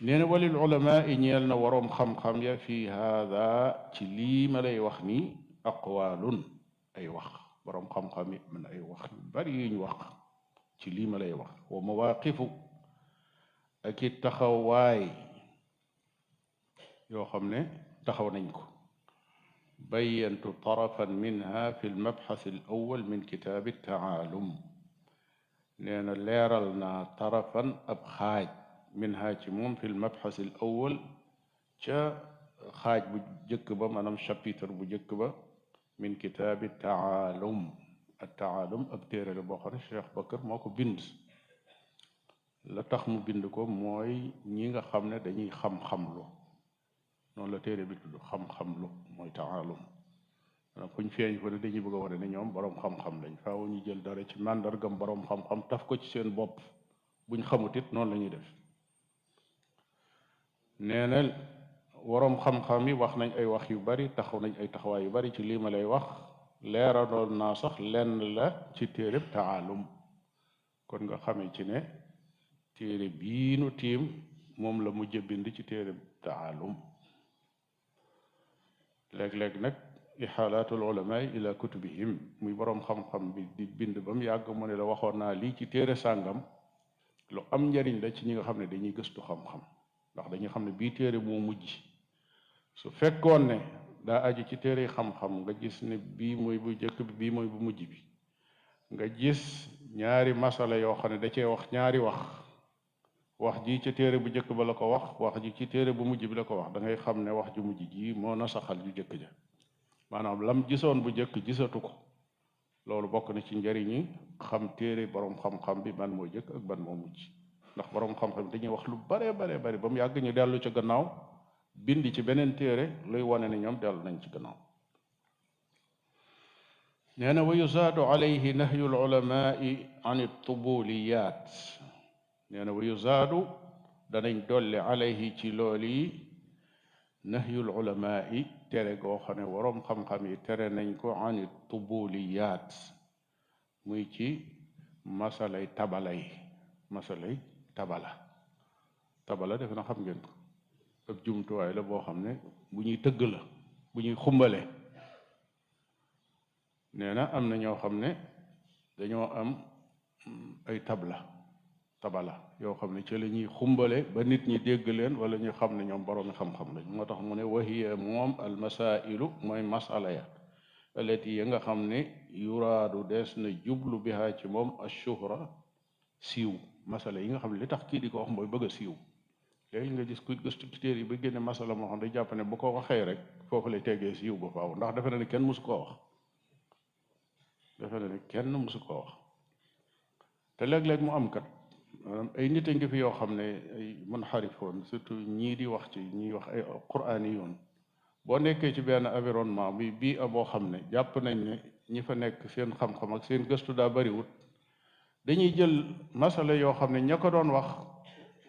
nee na walil ulamaa i ñeel na waroom xam-xam ya fi haada ci lii ma lay wax nii aqwaalun ay wax. waroom xam-xam yi man ay wax yu bari yuñ wax ci lii ma lay wax. wa mawaaqifu ak i taxawaay yoo xam ne taxaw nañ ko. bayyantu tarafan minha fi lmabxas al awal min kitaabi taalum. nee na leeral naa tarafan ab xaaj minha ci moom fi lmabxas al awal ca xaaj bu jëkk ba maanaam chapitre bu jëkk ba min kitaabi taalum. ak taalum ab téere la boo xam ne Cheikh Bakar moo ko bind. la tax mu bind ko mooy ñi nga xam ne dañuy xam-xamlu noonu la téere bi tudd xam-xamlu mooy taalum. maanaam fuñ feeñ fa ne dañuy bëgg a wane ne ñoom boroom xam-xam lañ faaw ñu jël dara ci màndargam boroom xam-xam taf ko ci seen bopp buñ xamut it noonu la ñuy def. nee na waroom xam-xam yi wax nañ ay wax yu bari taxaw nañ ay taxawaay yu bari ci lii ma lay wax. leeraloon naa sax lenn la ci téereb taalum. kon nga xamee ci ne téere bii nu tiim moom la mujj bind ci téereb taalum. léeg-léeg nag ixaalaatul ulama ila kutubihim muy boroom xam-xam bi di bind ba mu yàgg mu ne la waxoon naa lii ci téere sàngam lu am njariñ la ci ñi nga xam ne dañuy gëstu xam-xam ndax dañuy xam ne bii téere moo mujj. su fekkoon ne daa aju ci téere xam-xam nga gis ne bii mooy bu jëkk bi bii mooy bu mujj bi nga gis ñaari masala yoo xam ne da cee wax ñaari wax ji ci téere bu jëkk ba la ko wax ji ci téere bu mujj bi la ko wax da ngay xam ne wax ju mujj ji moo na saxal ju jëkk ja. maanaam lam gisoon bu jëkk gisatu ko. loolu bokk na ci njariñi xam téere boroom xam-xam bi ban moo jëkk ak ban moo mujj. ndax boroom xam-xam dañuy wax lu bare bari ba mu yàgg ñu dellu ca gannaaw bind ci beneen téere luy wane ne ñoom dellu nañ ci gannaaw. nee na wa yuzaadu alayhi nahyu lulamai an tubuliyaat. nee na wa yuzaadu danañ dolli alayhi ci loolu yi nahyul ulamai tere goo xam ne waroom xam-xam yi tere nañ ko an tubuliyaat muy ci masalay tabala def na xam ngeen ko. ab jumtuwaay la boo xam ne bu ñuy tëgg la bu ñuy xumbale. nee na am na ñoo xam ne dañoo am ay tabala yoo xam ne ci la ñuy xumbale ba nit ñi dégg leen wala ñu xam ne ñoom boroomi xam-xam lañ. moo tax mu ne wahiya moom al masailu mooy masala ya allati ya nga xam ne yuraadu des na jublu bihaa ci moom ashuhra siiw. masala yi nga xam ne li tax kii di ko wax mooy bëgg a siiw. léegi nga gis kuy gëstu ci téere yi ba génne masala moo xam ne jàpp ne bu ko waxee rek foofu lay teggee siiw ba faaw ndax defe na ne kenn mësu koo wax. te léeg-léeg mu am kat maanaam ay nit a ngi fi yoo xam ne ay munxarifoon surtout ñii di wax ci ñiy wax ay quraani yoon boo nekkee ci benn environnement bi bii a boo xam ne jàpp nañ ne ñi fa nekk seen xam-xam ak seen gëstu daa bariwut dañuy jël masala yoo xam ne ña ko doon wax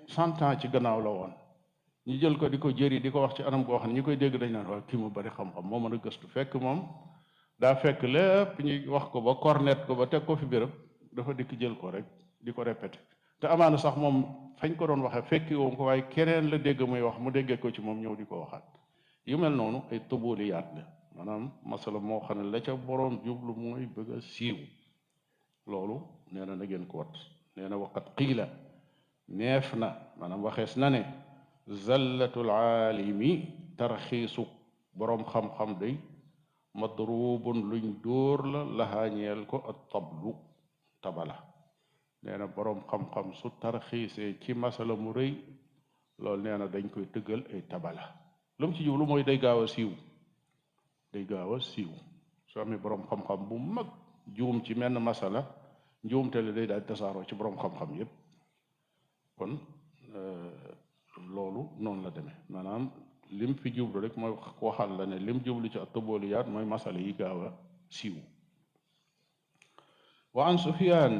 100 ans ci gannaaw la woon ñu jël ko di ko jëri di ko wax ci anam goo xam ne ñi koy dégg dañ naan waaw kii mu bari xam-xam moo mën a gëstu fekk moom daa fekk lépp ñu wax ko ba cornet ko ba teg ko fi béréb dafa dikk jël ko rek di ko répété te amaana sax moom fañ ko doon waxee fekki woon ko waaye keneen la dégg muy wax mu déggee ko ci moom ñëw di ko waxaat yu mel noonu ay tubuliyaat la maanaam masala moo xam ne la ca boroom jublu mooy bëgg a siiw loolu nee na ngeen ko wat nee na waqat qiila neef na maanaam waxees na ne zallatul aalimi tarxiisu boroom xam-xam day madrubun luñ dóor la laxaañeel ko ak tablu tabala nee na boroom xam-xam su tarxiisee ci masala mu rëy loolu nee na dañ koy tëggal ay tabala lu mu ci jublu mooy day gaaw a siiw day gaaw a siiw soo amee boroom xam-xam bu mag juum ci menn masala njuumte la day daal tasaaroo ci boroom xam-xam yépp kon loolu noonu la demee maanaam lim fi jublu rek mooy waxal la ne lim jublu ci at-tubuliyaat mooy masala yi gaaw a siiw wa an Sufyaan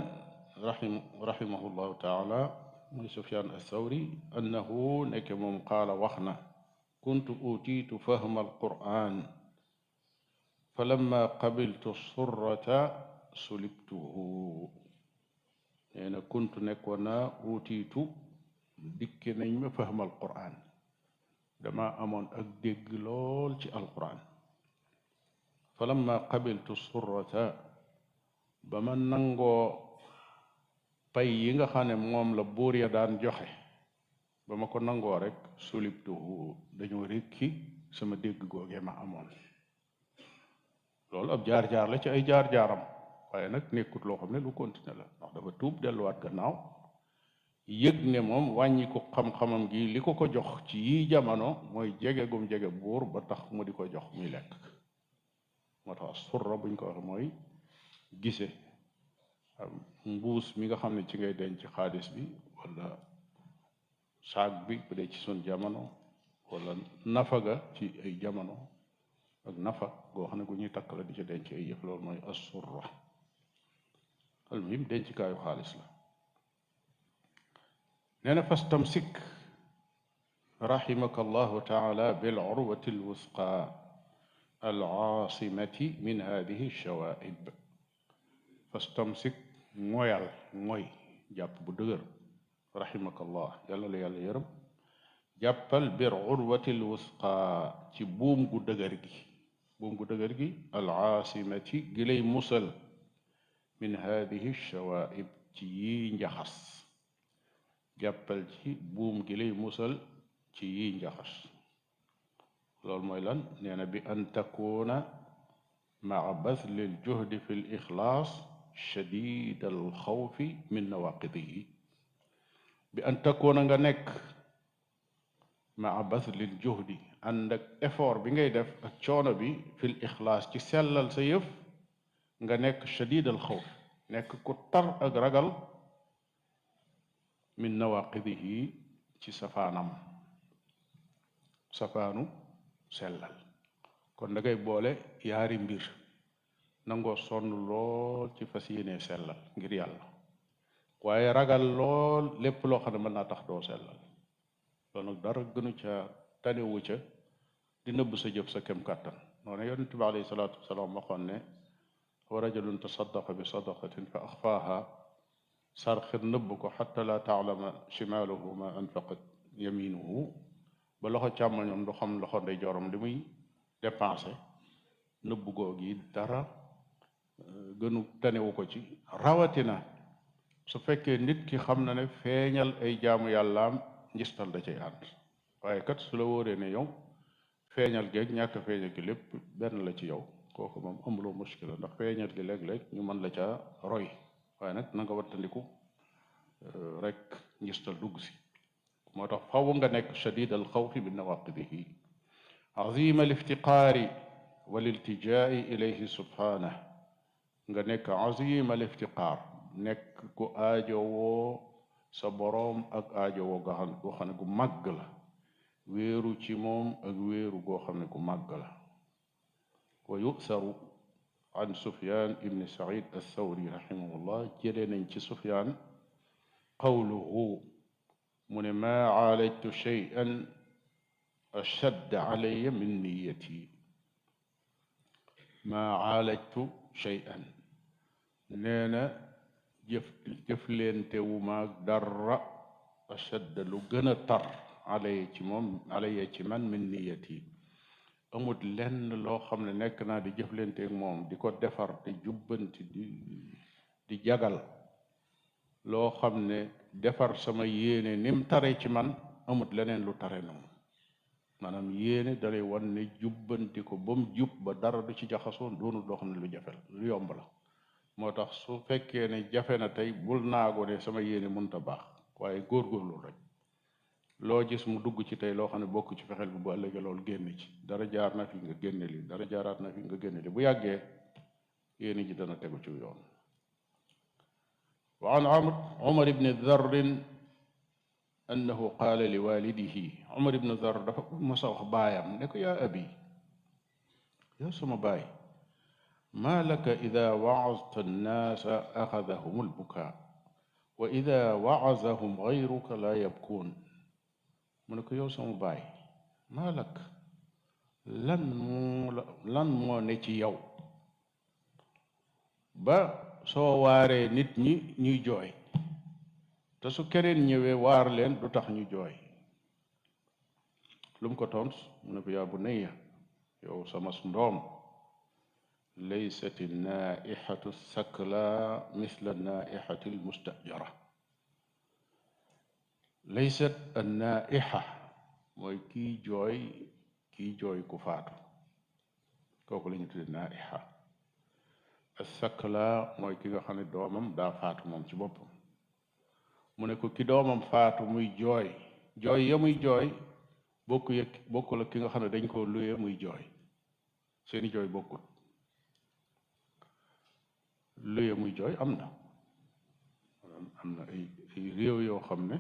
rahimahullahu taala mooy Sufyaan ath-Thawri annahu nekk moom qaala wax na kuntu utiitu fahma al-Qur'aan falamma qabiltu surrata sulibtuhu nee na kuntu nekkoon naa utiitu dikke nañ ma fahma al-Qur'aan dama amoon ak dégg lool ci alquran falamma qabiltu surrata ba ma nangoo pay yi nga xam ne moom la buur ya daan joxe ba ma ko nangoo rek sulibtuhu dañoo rékki sama dégg googee ma amoon loolu ab jaar-jaar la ci ay jaar-jaaram waaye nag nekkut loo xam ne lu continué la ndax dafa tuub delluwaat gannaaw yëg ne moom wàññi ko xam-xamam gi li ko ko jox ci yii jamono mooy jege gum jege buur ba tax mu di ko jox muy lekk moo tax surra buñ ko waxe mooy gise mbuus mi nga xam ne ci ngay denc xaalis bi wala saag bi bu dee ci sun jamono wala nafa ga ci ay jamono ak nafa goo xam ne gu ñuy takk la di ci denc ay yëf loolu mooy as-surra al muhim dencikaayu xaalis la nee na fastamsik rahimaka allahu taala bil urwati alwusqa alaasimati min hadihi shawaib fastamsik moyal mooy jàpp bu dëgër rahimaka allah yàlla la yàlla yërëm jàppal bir urwati alwusqa ci buum gu dëgër gi alaasimati gi lay musal min hadihi shawaib ci yi njaxas jàppal ci buum gi lay musal ci yi njaxas loolu mooy lan nee na bi an takuna maa basli aljuhdi fi lixlaas shadid alxawfi min nawaqidihi bi an takuna nga nekk maa basli aljuhdi ànd ak effort bi ngay def ak coono bi fi lixlaas ci sellal sa yëf nga nekk shadid alxawf nekk ku tar ak ragal min nawaqidihi ci safaanu sellal kon da ngay boole yaari mbir nangoo sonn lool ci fas yéene sellal ngir yàlla waaye ragal lool lépp loo xam ne mën naa tax doo sellal loolu nag dara gënu ca tanewu ca di nëbb sa jëf sa kem kàttan noonu yonent bi alayhi salaatu wasalaam waxoon ne wa rajulun tasaddaqa bi sadaqatin fa axfaaha sarxir nëbb ko xatta la taalama chimaaluhu ma anfaqat yaminuhu ba loxo càmmoñam du xam loxo ndeyjooram li muy dépensé nëbb googi dara gënu tanewu ko ci rawatina su fekkee nit ki xam na ne feeñal ay jaamu yàllaam njistal da cay ànd waaye kat su la wóoree ne yow feeñal geeg ñàkk feeñal gi lépp benn la ci yow kooku moom amuloo muskila ndax feeñal gi léeg-léeg ñu mën la ca roy waaye nag na nga wattandiku rek ngistal dugg si moo tax faw nga nekk shadid al xawfi bi nawaqidihi azima al iftiqaari wal iltijaai ilayhi subhanah nga nekk azima al iftiqaar nekk ku aajowoo sa boroom ak aajowoo goo xam ne gu màgg la wéeru ci moom ak wéeru goo xam ne gu màgg la wa yusaru an Sufyaan ibn Saïd ath-Thawri rahimahullah jëlee nañ ci Sufyaan qawluhu mu ne maa aalajtu shay'an ashadd alayya min niyati maa aalajtu shay'an. nee na jëflente wu maag dara ashadd lu gën a tar alayya ci moom alayya ci man min niyati. amut lenn loo xam ne nekk naa di jëflanteeg moom di ko defar di jubbanti di jagal loo xam ne defar sama yéene nim tare ci man amut leneen lu tare noonu. maanaam yéene dalay wan ne jubbanti ko ba mu jub ba dara du ci jaxasoon doonut loo xam ne lu jafe la lu yomb la. moo tax su fekkee ne jafe na tey bul naago ne sama yéene mënta baax waaye góorgóorlu rek. loo gis mu dugg ci tey loo xam ne bokk ci fexeel bi bu ëllëgee loolu génn ci dara jaar na fi nga génne li dara jaaraat na fi nga génne li bu yàggee yéene ji dana tegu ci yoon. wa an Umar ibni Darrin annahu qaala li walidihi. Umar ibni Darr dafa mos a wax baayam ne ko yaa abi yow sama baay maa laka ida waazta annaasa axadahum albukaa wa ida waazahum gayruka laa yabkuun. mu ne ko yow sama baay maa lak lan moo ne ci yow ba soo waaree nit ñi ñuy jooy te su keneen ñëwee waar leen du tax ñu jooy. lu mu ko tont mu ne ko yaa bunayya yow sama ndoom laysat naaixatu sakla misla naaixati almustajara. laysat annaixa mooy kii jooy ku faatu kooku la ñu tudde naixa. assakla mooy ki nga xam ne doomam daa faatu moom ci boppam. mu ne ko ki doomam faatu muy jooy ya muy jooy bokkul ak ki nga xam ne dañ koo luye muy jooy. seeni jooy bokkul. luye muy jooy am na ay réew yoo xam ne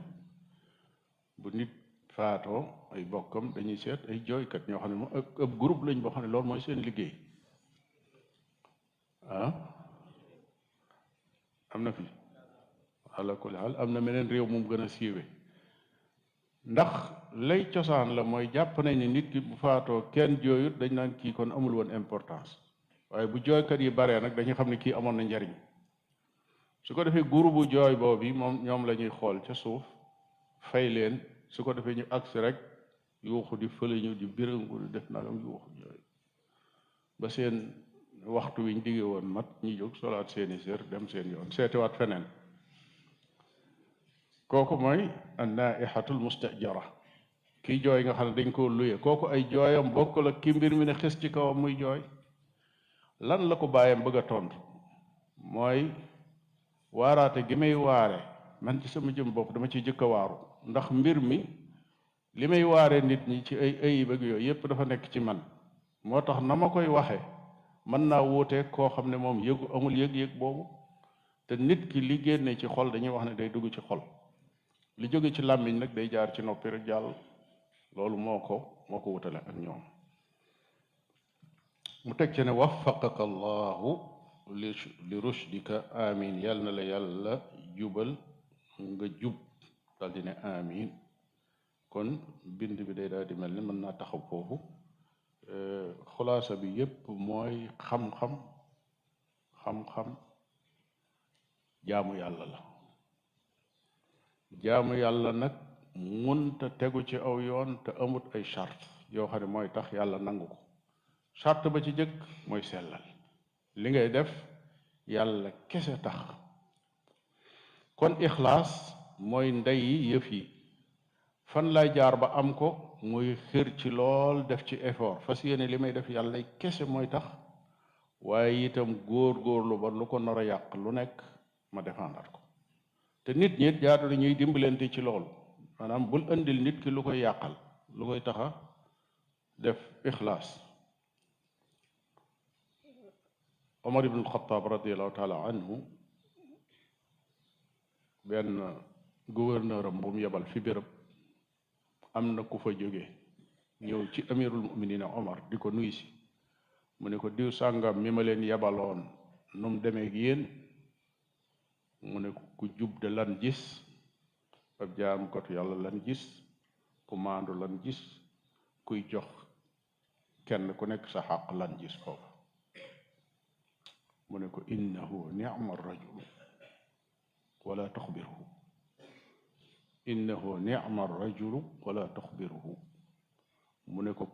bu nit faatoo ay bokkam dañuy seet ay jooykat ñoo xam ne moom ab groupe lañ boo xam ne loolu mooy seen liggéey. am na fi ala kulli xaal am na meneen réew moom gën a siiwe. ndax lay cosaan la mooy jàpp nañ ni nit ki bu faatoo kenn jooyut dañ naan kii kon amul woon importance waaye bu jooykat yi baree nag dañuy xam ne kii amoon na njariñ. su ko defee groupe bu jooy boobu moom ñoom la ñuy xool ca suuf fay leen su ko defee ñu agsi rek yuuxu di fële ñu di birangu di def nagam yuuxu jooy ba seen waxtu wiñ digge woon mat ñu jóg solaat seeni sér dem seen yoon seetiwaat feneen. kooku mooy annaaixatul mustajara kii jooy nga xam ne dañ koo luye kooku ay jooyam bokkul ak ki mbir mi ne xis ci kawam muy jooy. lan la ko bàyyam bëgg a tontu mooy waaraate gi may waare man ci sama jëm bopp dama ciy jëkk a waaru ndax mbir mi li may waare nit ñi ci ay ayib ak yooyu yépp dafa nekk ci man. moo tax na ma koy waxe mën naa wuute koo xam ne moom amul yëg-yëg boobu. te nit ki li génne ci xol dañuy wax ne day dugg ci xol. li jóge ci làmmiñ nag day jaar ci noppi rek jàll. loolu moo ko wutale ak ñoom. mu teg ci ne waffaqaka allahu li rushdika amin. yàlla na la yàlla jubal nga jub dal di ne amin. kon bind bi day daal di mel ni mën naa taxaw foofu. xulaasa bi yépp mooy xam-xam jaamu yàlla la. jaamu yàlla nag munta tegu ci aw yoon te amut ay charte yoo xam ne mooy tax yàlla nangu ko. charte ba ci jëkk mooy sellal li ngay def yàlla kese tax. kon ixlaas mooy ndey yëf yi. fan lay jaar ba am ko muy xër ci lool def ci effort fas yéene li may def yàlla kese mooy tax waaye itam góor-góorlu ba lu ko nar a yàq lu nekk ma défendre ko. te nit ñi jaadu na ñuy dimbalante ci loolu maanaam bul indil nit ki lu koy yàqal lu koy taxa def ixlaas. Omar ibn Xataab radiallahu taala anhu benn gouverneur am bu mu yebal fi béréb am na ku fa jóge ñëw ci amirul muminina Omar di ko nuy si mu ne ko diw sàngam mi ma leen yebaloon nu mu demee ak yéen mu ne ku jub de lan gis ab jaamukatu yàlla lan gis ku maandu lan gis kuy jox kenn ku nekk sa xaq lan gis foofu mu ne ko innahu ni'ma rajulu wala tuxbiruhu innahu ni'ma rajulu wala tuxbiruhu mu ne ko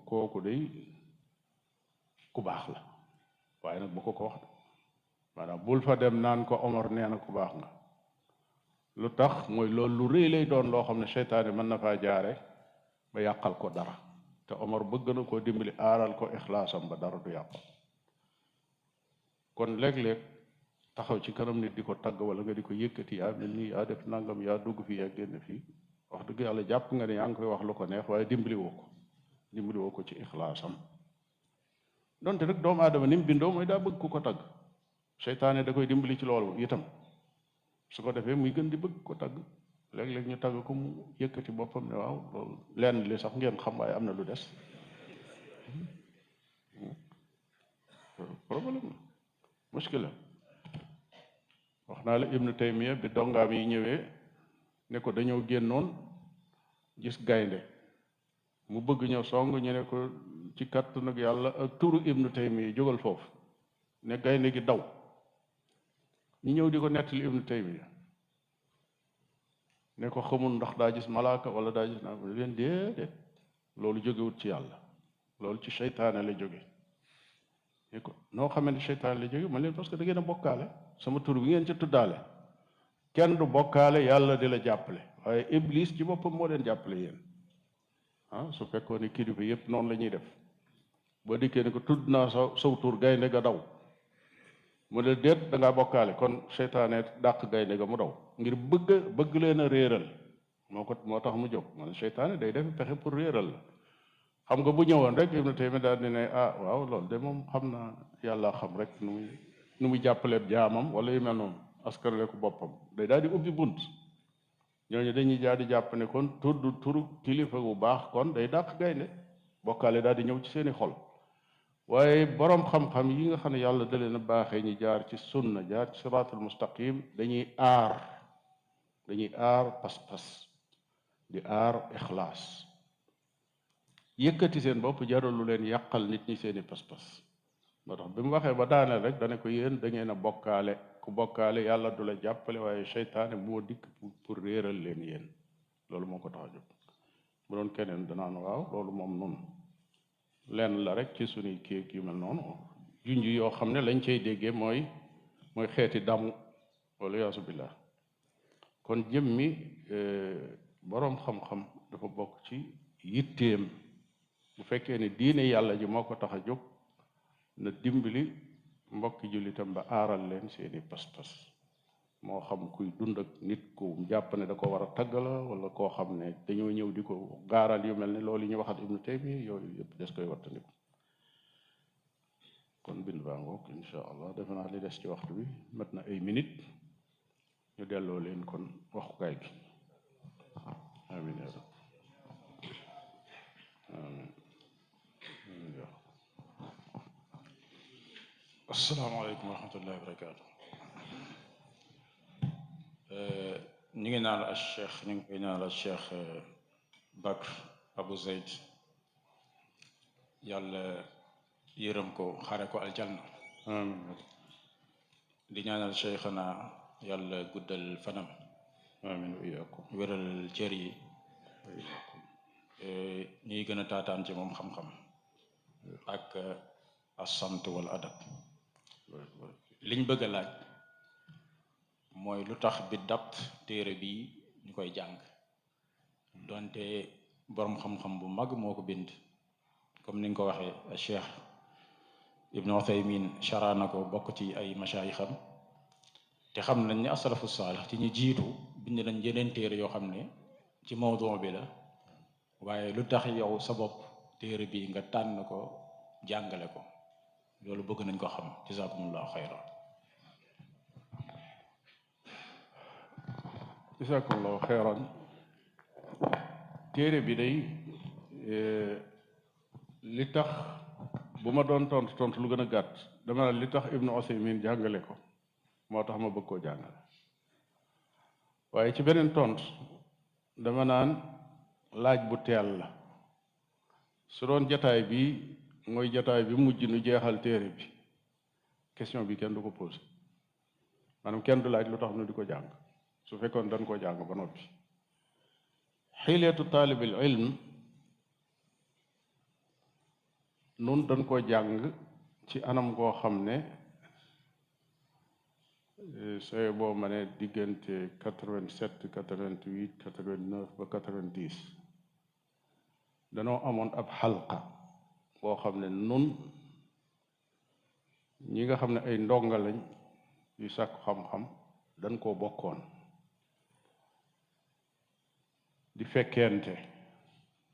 kooku day ku baax la waaye nag bu ko wax maanaam bul fa dem naan ko Omar nee na ku baax nga lu tax mooy loolu lu rëy lay doon loo xam ne seytaane mën na faa jaare ba yàqal ko dara te Omar bëgg na koo dimbali aaral ko ixlaasam ba dara du yàqal kon léeg-léeg taxaw ci kanam nit di ko tagg wala nga di ko yëkkati yaa mel nii yaa def nangam yaa dugg fii yaa génn fii wax dëgg yàlla jàpp nga ne yaa ngi koy wax lu ko neex waaye dimbali woo ko ci ixlaasam donte nag doomu aadama ni mu bindoo mooy daa bëgg ku ko tagg seytaane da koy dimbali ci loolu itam su ko defee muy gën di bëgg ko tagg léeg-léeg ñu tagg ko mu yëkkati boppam ne waaw loolu lenn li sax ngeen xam waaye am na lu des problème la muskila wax naa la Ibnu Taymiya bi dongaam yi ñëwee ne ko dañoo génnoon gis gaynde mu bëgg ñëw song ñu ne ko ci kàttu nag yàlla ak turu Ibnu Taymiya jógal foofu ne gaynde gi daw ñu ñëw di ko nettali Ibnu Taymiya ne ko xamul ndax daa gis malaaka wala daa gis naa leen déedéet loolu jógewut ci yàlla loolu ci seytaane la jóge ne ko noo xamee ne seytaane la jóge man leen parce que da ngeen a bokkaale sama tur bi ngeen ci tuddaale kenn du bokkaale yàlla di la jàppale waaye iblis ci boppam moo leen jàppale yéen su fekkoon ne kilifa yépp noonu la ñuy def boo dikkee ne ko tudd naa saw tur gaynde ga daw mu ne déet da ngaa bokkaale kon seytaane dàq gaynde ga mu daw ngir bëgg leen a réeral moo tax mu jóg man seytaane day def pexe pour réeral la xam nga bu ñëwoon rek Ibnu Taymiya daal di ne waaw loolu de moom xam naa yàlla xam rek nu muy jàppaleeb jaamam wala yu mel noonu askanale ko boppam day daal di ubbi bunt ñooñu dañuy daal di jàpp ne kon turu kilifa bu baax kon day dàq gaynde bokkaale daal di ñëw ci seeni xol waaye boroom xam-xam yi nga xam ne yàlla da leen a baaxee ñi jaar ci sunna jaar ci siraatul mustaqim dañuy aar pas-pas di aar ixlaas yëkkati seen bopp jarul lu leen yàqal nit ñi seeni pas-pas moo tax bi mu waxee ba daaneel rek dana ko yéen da ngeen a bokkaale ku bokkaale yàlla du la jàppale waaye seytaane moo dikk pour réeral leen yéen loolu moo ko tax a jóg bu doon keneen danaan waaw loolu moom noonu lenn la rek ci suñuy kéeg yu mel noonu junj yoo xam ne lañ cay déggee mooy xeeti damu wala yaasu billah kon jëmmi boroom xam-xam dafa bokk ci yitteem bu fekkee ne diine yàlla ji moo ko tax a jóg na dimbali mbokki jullitam ba aaral leen seeni pas-pas moo xam kuy dund ak nit ku jàpp ne da ko war a tagg la wala koo xam ne dañoo ñëw di ko gaaral yu mel ne loolu yi ñu waxat Ibnu Taymiya yooyu yëpp des koy wattandiku kon bind baa ngoog insha allah defe naa li des ci waxtu bi mat na ay minute ñu delloo leen kon waxukaay gi amin ya rab amin asalaamaaleykum wa rahmatullahi wa barakaatu ñu ngi naan al cheikh ñu ngi koy naan al cheikh Bakr Abu Zayd yàlla yërëm ko xare ko aljanna amin di ñaanal cheikhana yàlla guddal fanam amin wa iyaakum wéral cër yi ñuy gën a taataan ci moom xam-xam ak as-samt wal adab liñ bëgg a laaj mooy lu tax bi dapt téere bi ñu koy jàng donte boroom xam-xam bu mag moo ko bind comme ni nga ko waxee Cheikh Ibn Uthaymin chara na ko bokk ci ay mashaayixam te xam nañ ne asalafu saalih ci ñu jiitu bind nañ yeneen téere yoo xam ne ci mawdu bi la waaye lu tax yow sa bopp téere bi nga tànn ko jàngale ko loolu bëgg nañ ko xam jazakumullahu xayra jazakumullahu xayran téere bi day li tax bu ma doon tontu lu gën a gàtt dama ne li tax Ibnu Usaymin jàngale ko moo tax ma bëgg koo jàngale waaye ci beneen tontu dama naan laaj bu teel la su doon jataay bi mooy jataay bi mujj nu jeexal téere bi question bi kenn du ko posé maanaam kenn du laaj lu tax nu di ko jàng su fekkoon dañ koo jàng ba noppi. xileetu taalibil ilm nun dañ koo jàng ci anam goo xam ne sooy boo ma ne diggante 87 88 89 ba 90 danoo amoon ab xalqa boo xam ne nun ñi nga xam ne ay ndonga lañ yu sàkku xam-xam dañ koo bokkoon di fekkente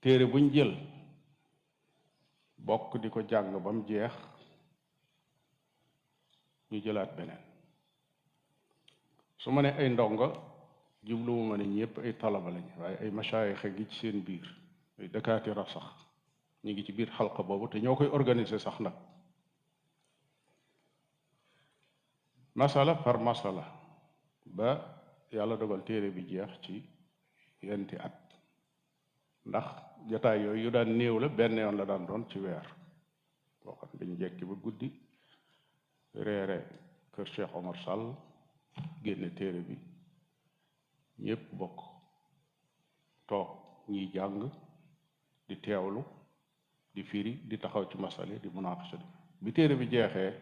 téere buñ jël bokk di ko jàng ba mu jeex ñu jëlaat beneen su ma ne ay ndonga jubluwu ma ne ñëpp ay talaba lañ waaye ay masaayix gi ci seen biir ay dakaatira sax ñu ngi ci biir xalqa boobu te ñoo koy organiser sax nag masala par masala ba yàlla dogal téere bi jeex ci yenti at ndax jataay yooyu yu daan néew la benn yoon la daan doon ci weer boo xam dañu jekki ba guddi reere kër Cheikh Omar Sall génne téere bi ñépp bokk toog ñiy jàng di teewlu di firi di taxaw ci masale di munaqasha bi téere bi jeexee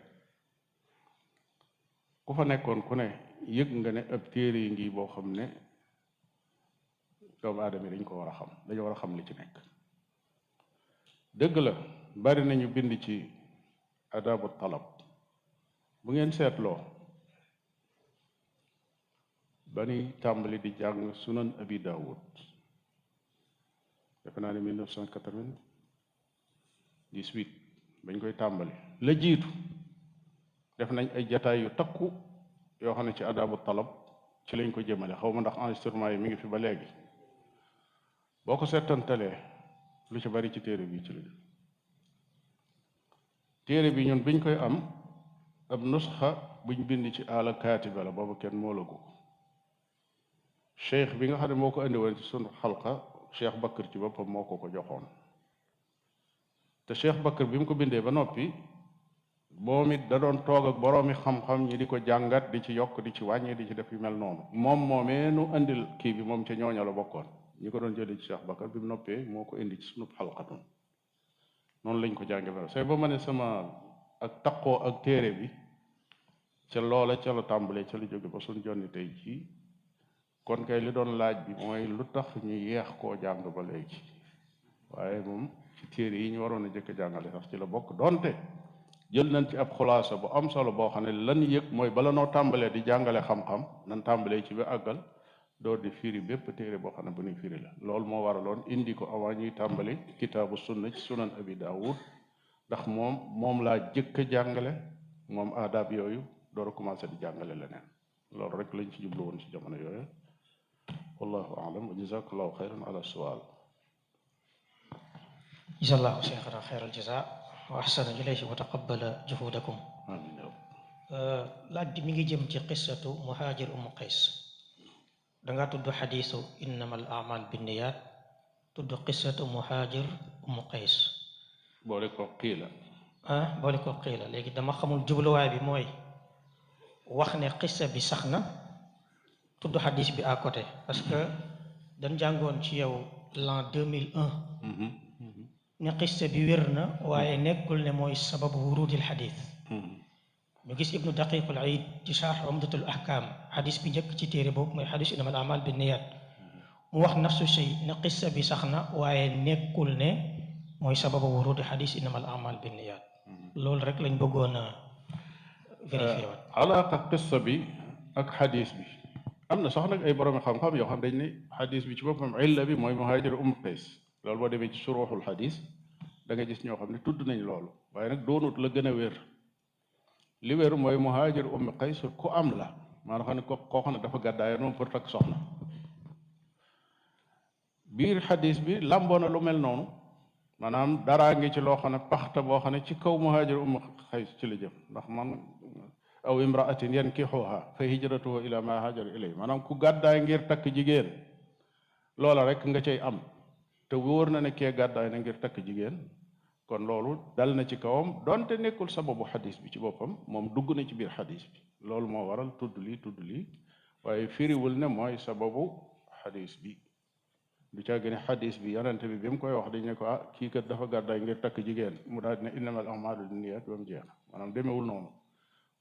ku fa nekkoon ku ne yëg nga ne ab téere yi ngi boo xam ne doomu aadama yi dañ ko war a xam dañu war a xam li ci nekk dëgg la bari nañu bind ci adabu talab bu ngeen seetloo ba ñuy tàmbali di jàng sunan abi daawud defe naa ne 1998 bañ koy tàmbali la jiitu def nañ ay jataay yu takku yoo xam ne ci adabu talab ci lañ ko jëmale xaw ma ndax enregistrement yi mi ngi fi ba léegi boo ko seetantalee lu ci bari ci téere bi ci la téere bi ñun biñ koy am ab nusxa buñ bind ci àla kaatiba la boobu kenn moo la ko cheikh bi nga xam ne moo ko indi woon ci sunu xalqa cheikh Bakr ci boppam moo ko joxoon te cheikh Bakr bi mu ko bindee ba noppi moom it da doon toog ak boroomi xam-xam ñi di ko jàngat di ci yokk di ci wàññi di ci def yu mel noonu moom moomee nu indil kii bi moom ca ñooña la bokkoon ñi ko doon jëlee ci cheikh Bakr bi mu noppee moo ko indi ci sunu xalqa noonu lañ ko jànge ba say ba ma ne sama ak taqoo ak téere bi ca loola ca la tàmbalee ca la jóge ba suñ jonni tey jii kon kay li doon laaj bi mooy lu tax ñu yeex koo jàng ba léegi waaye moom ci téere yi ñu waroon a jëkk jàngale sax ci la bokk donte jël nañ ci ab xulaasa bu am solo boo xam ne lan yëg mooy bala noo tàmbalee di jàngale xam-xam nan tàmbalee ci ba àggal door di firi bépp téere boo xam ne bu ñuy firi la loolu moo waraloon indi ko avant ñuy tàmbali kitaabu sunna ci sunan abi daawud ndax moom laa jëkk a jàngale moom aadaab yooyu door a commencé di jàngale leneen loolu rek lañ ci jublu woon ci jamono yooyu wallahu aalam wa jazakallahu xayran ala sual jazallahu cheikhana xayral jaza wa ahsana ilayhi wa taqabbala juhudakum amin laaj bi mi ngi jëm ci qissatu muhaajir umu qays danga tudd xadiisu innama al amal binniyat tudd qissatu muhaajir umu qays boole ko qiila boole ko qiila léegi dama xamul jubluwaay bi mooy wax ne qissa bi sax na tudd xadiis bi à côté parce que dañ jàngoon ci yow l'an 2001 ne qissa bi wér na waaye nekkul ne mooy sababu wurudil xadiis ñu gis ibnu daqiqul iid ci sharh umdatul ahkam xadis bi njëkk ci téere boobu mooy xadis innamal a'maal binniyat mu wax nafsu shay ne qissa bi sax na waaye nekkul ne mooy sababu wurudi xadis innamal a'maal binniyat loolu rek lañ bëggoon a vérifier waat alaaqa qissa bi ak xadis bi am na sax nag ay borom xam-xam yoo xam dañ ne xadis bi ci boppam illa bi mooy muhaajir umm qays loolu boo demee ci suruuxul xadis da nga gis ñoo xam ne tudd nañ loolu waaye nag doonut la gën a wér li wér mooy muhaajir ummi qays ku am la maanaam xam ne koo xam ne dafa gàddaaya noonu pour takk soxna biir xadis bi làmboo na lu mel noonu maanaam daraa ngi ci loo xam ne paxta boo xam ne ci kaw muhaajir ummi qays ci la jëm ndax man aw imraatin yankixuha fa hijratuhu ila ma haajara ilay maanaam ku gàddaay ngir takk jigéen loola rek nga cay am te wóor na ne kee gàddaay na ngir takk jigéen kon loolu dal na ci kawam donte nekkul sababu xadis bi ci boppam moom dugg na ci biir xadis bi loolu moo waral tudd lii waaye firiwul ne mooy sababu xadis bi du caa gën a xadis bi yonente bi mu koy wax dañ ne ko kii kat dafa gàddaay ngir takk jigéen mu daal ne innamal a'maalu binniyat ba mu jeex maanaam demewul noonu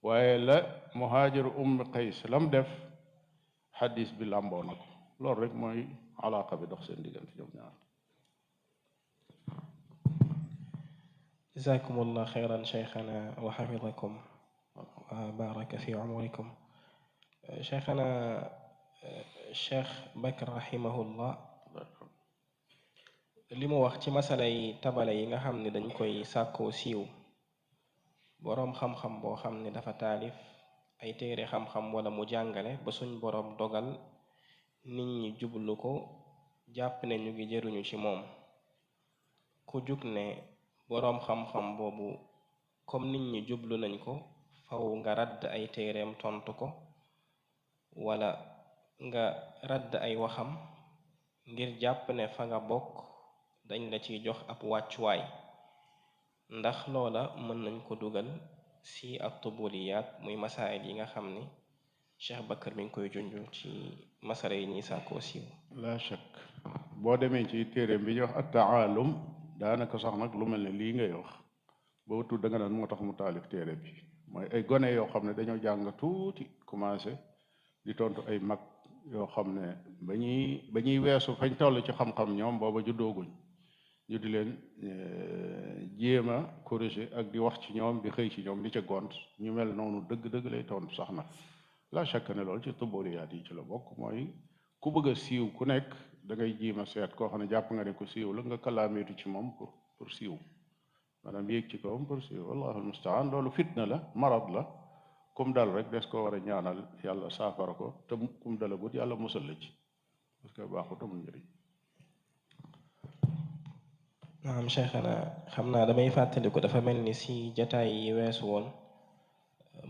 waaye la muhaajiru ummi qays lam def xadis bi làmboo na ko loolu rek mooy alaaqa bi dox seen diggante ñoom ñaar. jazakumullah xayran cheikhana wa xafidakum wa baraka fi umurikum. cheikhana cheikh Bakr rahimahullah li mu wax ci masala yi tabala yi nga xam ne dañ koy sàkkoo siiw boroom xam-xam boo xam ne dafa taalif ay téere xam-xam wala mu jàngale ba suñ boroom dogal nit ñi jublu ko jàpp ne ñu ngi jëruñu ci moom ku jug ne boroom xam-xam boobu comme nit ñi jublu nañ ko faw nga radd ay téereem tontu ko wala nga radd ay waxam ngir jàpp ne fa nga bokk dañ la ciy jox ab wàccuwaay ndax loola mën nañ ko dugal si ak tubuliyaat muy masaayil yi nga xam ni Cheikh Bakar mi ngi koy junj ci masala yi ñuy sàkkoo siiw. la shak boo demee ci téereem bi ñuy wax at-taalum daanaka sax nag lu mel ne lii ngay wax boo tudd da nga naan moo tax mu taalif téere bi mooy ay gone yoo xam ne dañoo jàng tuuti commencé di tontu ay mag yoo xam ne ba ñuy weesu fañ toll ci xam-xam ñoom booba juddooguñ ñu di leen jéem a corriger ak di wax ci ñoom di xëy ci ñoom di ca gont ñu mel noonu dëgg-dëgg lay tontu sax nag la chaque ne loolu ci tubóoliyaat yi ci la bokk mooy ku bëgg a siiw ku nekk da ngay jéem a seet koo xam ne jàpp nga ne ko siiw la nga kalaameetu ci moom pour siiw maanaam yéeg ci kawam pour siiw wallahu almustaan loolu fitna la marad la kum dal rek des ko war a ñaanal yàlla saafara ko te kum dalagut yàlla musal la ci parce que baaxut amul njëriñ. naam cheikhana xam naa damay fàttaliku dafa mel ni si jataay yi weesu woon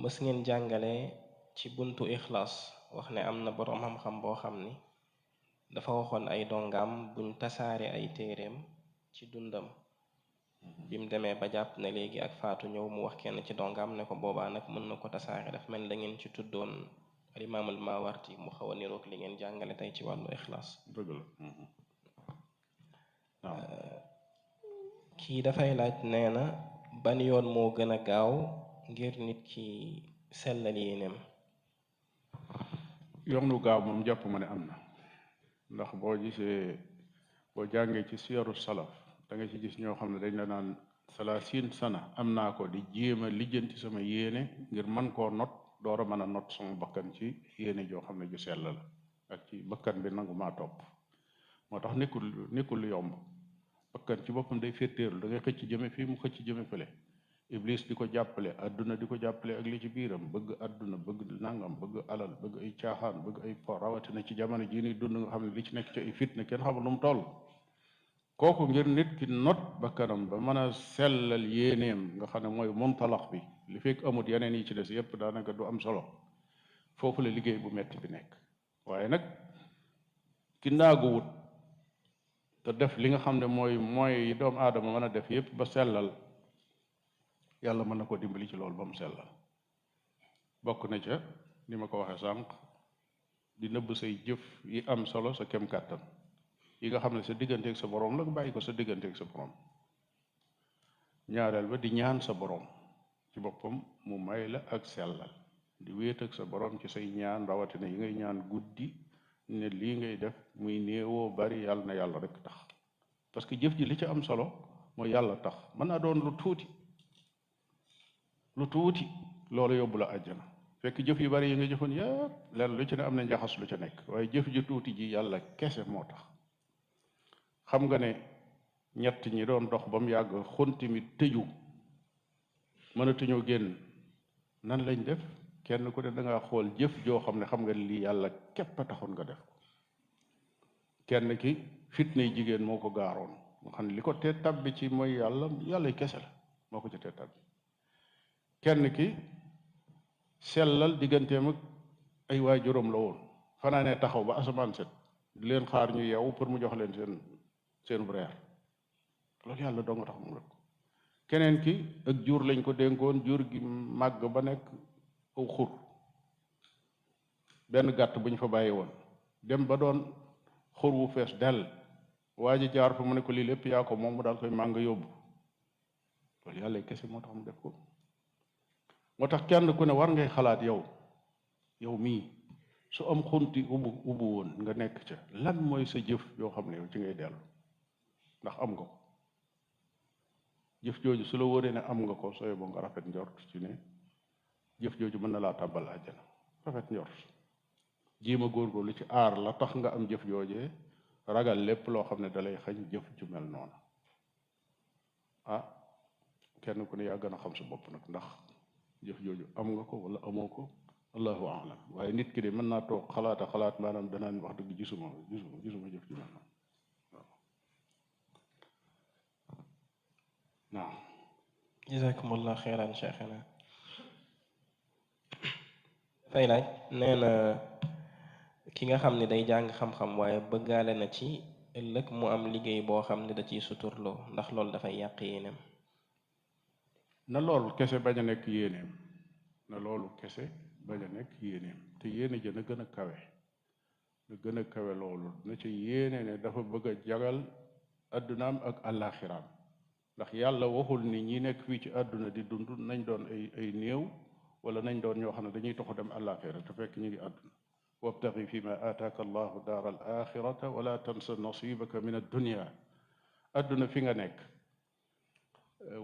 mës ngeen jàngale ci buntu ixlaas wax ne am na boroom xam-xam boo xam ni dafa waxoon ay dongaam buñ tasaare ay téereem ci dundam bi mu demee ba jàpp ne léegi ak faatu ñëw mu wax kenn ci dongaam ne ko boobaa nag mën na ko tasaare daf mel da ngeen ci tuddoon al-imaam al-Maawardi mu xaw a niroog li ngeen jàngale tey ci wàllu ixlaas. dëgg la. kii dafay laaj nee na ban yoon moo gën a gaaw ngir nit ki sellal yéeneem. yoonu gaaw moom jàpp ma ne am na ndax boo jàngee ci siyaru salaf da nga ci gis ñoo xam ne dañ la naan 30 sana am naa ko di jéem a lijjanti sama yéene ngir man koo not door a mën a not sama bakkan ci yéene joo xam ne ju sell la ak ci bakkan bi nangu maa topp moo tax nekkul lu yomb bakkan ci boppam day féeteerlu da ngay xëcc jëme fii mu xëcc jëme fële iblis di ko jàppale adduna di ko jàppale ak li ci biiram bëgg adduna bëgg nangam bëgg alal bëgg ay caaxaan bëgg ay po rawatina ci jamono jii ni dund nga xam ne li ci nekk ci ay fitna kenn xamul lu mu toll kooku ngir nit ki not bakkanam ba mën a sellal yéeneem nga xam ne mooy muntalax bi li fekk amut yeneen yi ci des yépp daanaka du am solo foofu la liggéey bu metti bi nekk waaye nag ki naaguwut te def li nga xam ne mooy doomu aadama mën a def yépp ba sellal yàlla mën na ko dimbali ci loolu ba mu sellal bokk na ca ni ma ko waxee sànq di nëbb say jëf yi am solo sa kem kàttan yi nga xam ne sa digganteeg sa boroom la nga bàyyi ko sa digganteeg sa boroom ñaareel ba di ñaan sa boroom ci boppam mu may la ak sellal di wéet ak sa boroom ci say ñaan rawatina yi ngay ñaan guddi ne lii ngay def muy néewoo bari yàlla na yàlla rek tax parce que jëf ji li ci am solo mooy yàlla tax mën naa doon lu tuuti loolu yóbbu la àjjana fekk jëf yu bari yi nga jëfoon yëpp lenn lu ci ne am na njaxas lu ca nekk waaye jëf ju tuuti ji yàlla kese moo tax xam nga ne ñett ñi doon dox ba mu yàgg xunti mi tëju mënatuñoo génn nan lañ def kenn ku ne da ngaa xool jëf joo xam ne xam nga lii yàlla képp a taxoon nga def kenn ki fitnay jigéen moo ko gaaroon nga xam ne li ko tee tabbi ci mooy yàlla kese la moo ko ci tee tabbi kenn ki sellal digganteem ak ay waajuram la woon fanaanee taxaw ba asamaan set di leen xaar ñu yeewu pour mu jox leen seen reer loolu yàlla doo nga tax mu def ko keneen ki ak jur lañ ko dénkoon jur gi màgg ba nekk aw xur benn gàtt bu ñu fa bàyyi woon dem ba doon xur wu fees dell waa ji jaar fa mu ne ko lii lépp yaa ko moom mu daal koy màng yóbbu loolu yàlla kese moo tax mu def ko moo tax kenn ku ne war ngay xalaat yow mii su am xunti ubbu woon nga nekk ca lan mooy sa jëf yoo xam ne yow ci ngay dellu ndax am nga ko jëf jooju su la wóoree ne am nga ko sooy boo nga rafet njort ci ne jëf jooju mën na laa tàbbal àjjana rafet njort jiima góorgóorlu ci aar la tax nga am jëf joojee ragal lépp loo xam ne dalay xañ jëf ju mel noonu ah kenn ku ne yaa gën a xam sa bopp nag ndax jëf jooju am nga ko wala amoo ko allahu alam waaye nit ki de mën naa toog xalaat maanaam danaan wax dëgg gisuma jëf ju mel noonu waaw jazakumullah xeyran cheikhana dafay laaj nee na ki nga xam ne day jàng xam-xam waaye bëggaale na ci ëllëg mu am liggéey boo xam ne da ciy suturloo ndax loolu dafay yàq yéeneem na loolu kese bañ a nekk yéeneem na loolu kese bañ a nekk yéeneem te yéene ja na gën a kawe na gën a kawe loolu na ci yéene ne dafa bëgg a jagal addunaam ak àllaaxiraam ndax yàlla waxul ni ñi nekk fii ci àdduna di dund nañ doon ay néew wala nañ doon ñoo xam ne dañuy toxu dem àllaaxira te fekk ñu ngi àdduna wabtaxi fi ma aataaka allahu daar al axirata wala tansa nasibaka min addunia àdduna fi nga nekk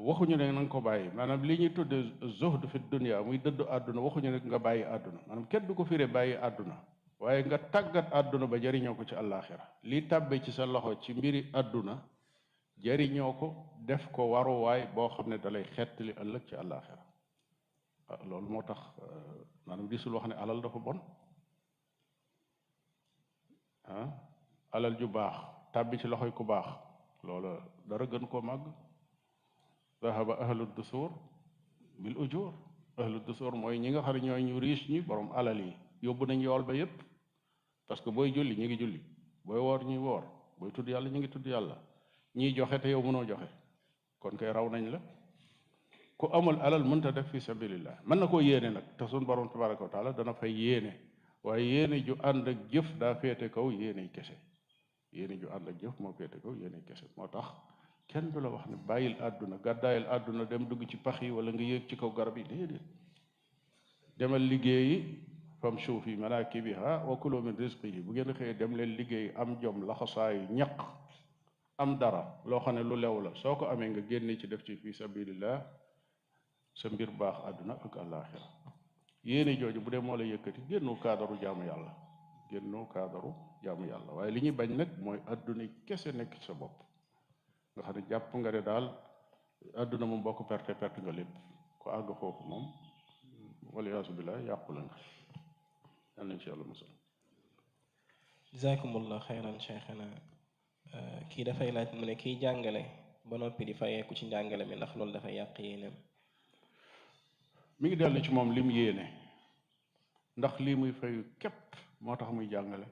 waxuñu ne nanga ko bàyyi maanaam li ñuy tudde zuhd fi dunia muy dëddu àdduna waxuñu ne nga bàyyi àdduna maanaam kenn du ko firee bàyyi àdduna waaye nga tàggat àdduna ba jariñoo ko ci àllaaxira li tàbbe ci sa loxo ci mbiri àdduna jariñoo ko def ko waruwaay boo xam ne dalay xettali ëllëg ci àllaaxira loolu moo tax maanaam disul wax ne alal dafa bon alal ju baax tàbbi ci loxoy ku baax loola dara gën koo màgg dahaba ahlu dusur bil ujur ahlu dusur mooy ñi nga xam ne ñooy ñu riche ñi borom alal yi yóbbu nañ yool ba yépp parce que booy julli ñu ngi julli booy woor ñuy woor booy tudd yàlla ñu ngi tudd yàlla ñiy joxe te yow mënoo joxe kon kay raw nañ la ku amul alal mënta def fi sabilillah mën na koo yéene nag te suñ borom tabaraka wa taala dana fay yéene waaye yéene ju ànd ak jëf daa féete kaw yéeney kese yéene ju ànd ak jëf moo féete kaw yéeney kese moo tax kenn du la wax ne bàyyil àdduna gàddaayil àdduna dem dugg ci pax yi wala nga yéeg ci kaw garab yi déedéet demal liggéeyi famshu fi manakibiha wa kulu min rizqihi bu ngeen xëyee dem leen liggéey am jom laxasaayu ñaq am dara loo xam ne lu lew la soo ko amee nga génne ci def ci fi sabilillah sa mbir baax àdduna ak àllaaxira yéene jooju bu dee moo la yëkkati génnoo kaadaru jaamu yàlla waaye li ñuy bañ nag mooy àdduna kese nekk ci sa bopp nga xam ne jàpp nga ne daal àdduna moom boo ko perte nga lépp ko àgg foofu moom waliyaasu billah yàqu la nga yal nañ ci yàlla musal jazakumullah xeyran cheikhana kii dafay laaj mu ne kiy jàngale ba noppi di fayeeku ci njàngale mi ndax loolu dafay yàq yéeneem mi ngi dellu ci moom lim yéene ndax lii muy fayu képp moo tax muy jàngale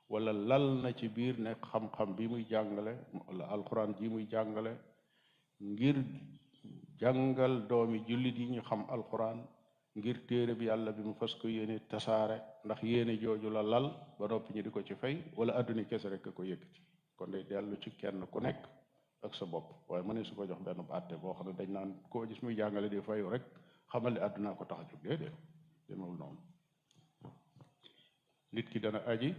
wala lal na ci biir ne xam-xam bi muy jàngale wala alquran ji muy jàngale ngir jàngal doomi jullit yi ñu xam alquran ngir téere bi yàlla bi mu fas ko yéene tasaare ndax yéene jooju la lal ba noppi ñu di ko ci fay wala adduna kese rek ko yëkkati kon day dellu ci kenn ku nekk ak sa bopp waaye mëne su ko jox benn àtte boo xam ne dañ naan koo gis muy jàngale di fayu rek xamal ne àdduna ko tax a jóg déedéet demewul noonu nit ki dana aji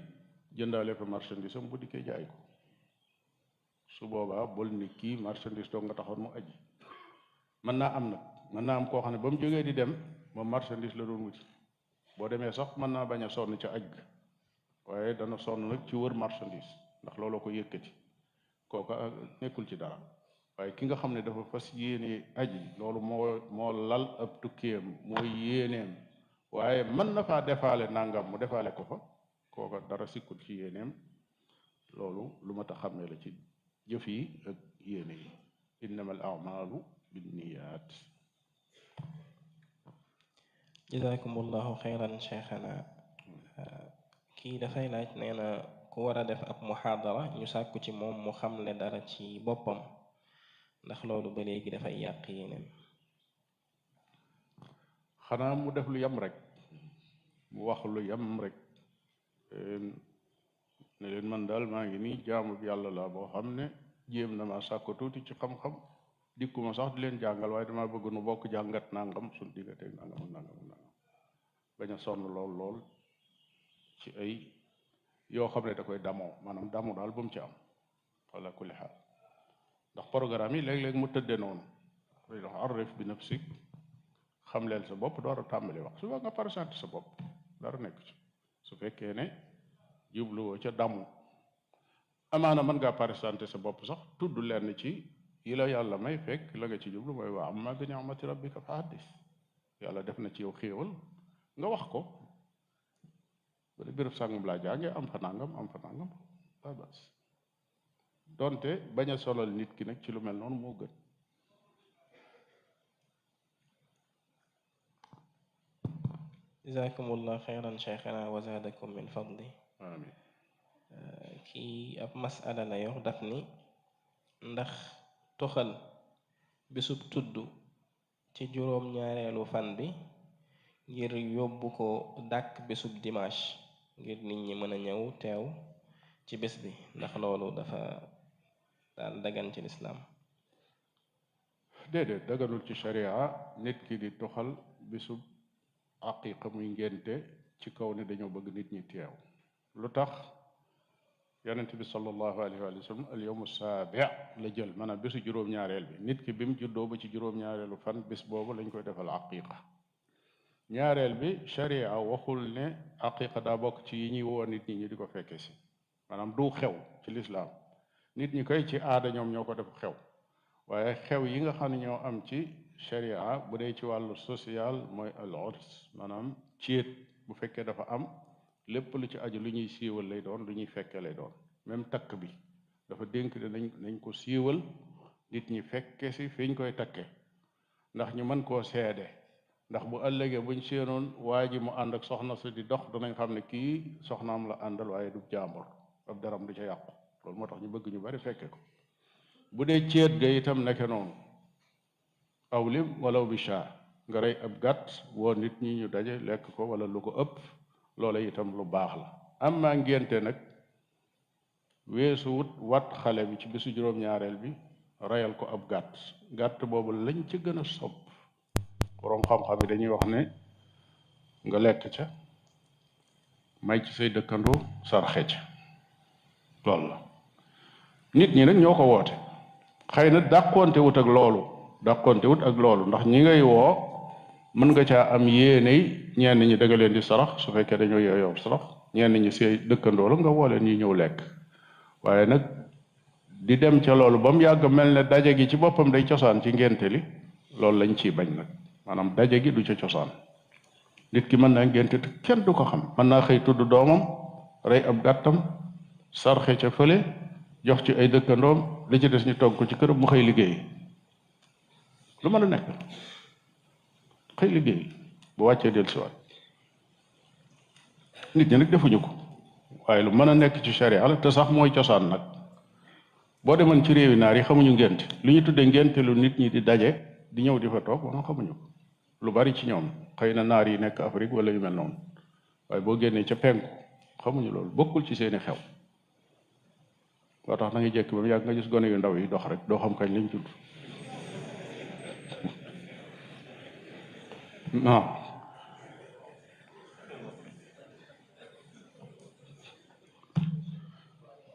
jëndaale fa marchandise am bu dikkee jaay ko su boobaa bul ni kii marchandise doo nga taxoon mu aji mën naa am nag mën naa am koo xam ne ba mu jógee di dem moom marchandise la doon wuti boo demee sax mën naa bañ a sonn ca aj ga waaye dana sonn nag ci wër marchandise ndax looloo ko yëkkati kooka nekkul ci dara waaye ki nga xam ne dafa fas yéene aji loolu moo lal ab tukkeem mooy yéeneem waaye mën na faa defaale nangam mu defaale ko fa kooka dara sikkul ci yéeneem loolu lu ma tax xàmmee la ci jëf yi ak yéene yi innama al amalu binniyat jazakumullahu xeyran cheikhana kii dafay laaj nee na ku ku war a def ab muhaadara ñu sàkku ci moom mu xamle dara ci boppam ndax loolu ba léegi dafay yàq yeneen. xanaa mu def lu yem rek, mu wax lu yem rek, ne leen man daal maa ngi nii jaamu bi yàlla laa boo xam ne jéem na ma sàkko tuuti ci xam-xam, dikkuma sax di leen jàngal waaye dama bëgg nu bokk jàngat nangam suñ digganteeg nangam ak nangam ak nangam, bañ a sonn lool ci ay yoo xam ne da koy damoo, maanaam damu daal bu mu ci am ala kulli xaal. ndax programme yi léeg-léeg mu tëddee noonu day dox arif bi nafsik, xam leen sa bopp door a tàmbali wax suba nga présenté sa bopp dara nekk ci. su fekkee ne jubluwoo ca damu, amaana mën ngaa présenté sa bopp sax tudd leen ci yi la yàlla may, fekk la nga ci jublu mooy waa amma bi ni'mati rabbika fa haddis, yàlla def na ci yow xéewal nga wax ko. bala béréb sàngam laa jànge am fa nangam la bas, donte bañ a solal nit ki nag ci lu mel noonu moo gën. jazakumullah xeyran cheikhana wa zadakum min fadli. amin. kii ab masala la yox daf ni ndax toxal bisub tudd ci juróom-ñaareelu fan bi ngir yóbbu ko dàkk bisub dimanche ngir nit ñi mën a ñëw teew ci bés bi ndax loolu dafa daal dagan ci lislaam? déedéet daganul ci sharia nit ki di toxal bisub aqiqa muy ngénte ci kaw ne dañoo bëgg nit ñi teew. lu tax? yonent bi sallallahu alayhi wa sallam al yawmu saabi la jël, maanaam bésu juróom-ñaareel bi. nit ki bi mu juddoo ba ci juróom-ñaareelu fan bés boobu lañ koy defal aqiqa. ñaareel bi sharia waxul ne aqiqa daa bokk ci yi ñuy woo nit ñi ñu di ko fekke si, maanaam du xew ci lislaam. nit ñi koy ci aada ñoom ñoo ko def xew, waaye xew yi nga xam ne ñoo am ci sharia bu dee ci wàllu social mooy al urs, maanaam céet bu fekkee dafa am, lépp lu ci aju lu ñuy siiwal lay doon, lu ñuy fekke lay doon. même takk bi dafa dénk ne nañ ko siiwal, nit ñi fekke si fi ñu koy takke ndax ñu mën koo seede, ndax bu ëllëgee buñ seenoon waa ji mu ànd ak soxna su di dox danañ xam ne kii soxnaam la àndal waaye du jàmbur, ab daram du ca yàqu. loolu moo tax ñu bëgg ñu bari fekke ko. bu dee céet ga itam neke noonu, awlim walaw bi shaa, nga rey ab gàtt woo nit ñi ñu daje lekk ko wala lu ko ëpp, loola itam lu baax la. am maa ngénte nag weesu wut wat xale bi ci bisu juróom-ñaareel bi reyal ko ab gàtt. gàtt boobu lañ ci gën a sopp, boroom xam-xam yi dañuy wax ne nga lekk ca, may ci say dëkkandoo, sarxe ca. loolu la. nit ñi nag ñoo ko woote, xëy na dàqonte wut ak loolu ndax ñi ngay woo mën nga caa am yéeney ñenn ñi danga leen di sarax su fekkee dañoo yooyow sarax, ñenn ñi say dëkkandoo la nga woo leen ñuy ñëw lekk. waaye nag di dem ca loolu ba mu yàgg mel ne daje gi ci boppam day cosaan ci ngénte li, loolu lañ ciy bañ nag. maanaam daje gi du ca cosaan. nit ki mën naa ngénte te kenn du ko xam, mën naa xëy tudd doomam, rey ab gàttam, sarxe ca fële, jox ci ay dëkkandoom, li ci des ñu togg ko ci këram mu xëy liggéey. lu mën a nekk, xëy liggéey bu wàccee del siwaat. nit ñi nag defuñu ko, waaye lu mën a nekk ci sharia la, te sax mooy cosaan nag. boo demoon ci réewi naar yi xamuñu ngénte, lu ñu tuddee ngénte lu nit ñi di daje di ñëw di fa toog wala xamuñu ko. lu bari ci ñoom, xëy na naar yi nekk Afrique wala yu mel noonu, waaye boo génnee ca penku xamuñu loolu, bokkul ci seeni xew. loo tax na nga jekki ba mu yàgg nga gis gone yu ndaw yi dox rek, doo xam kañ lañ judd. non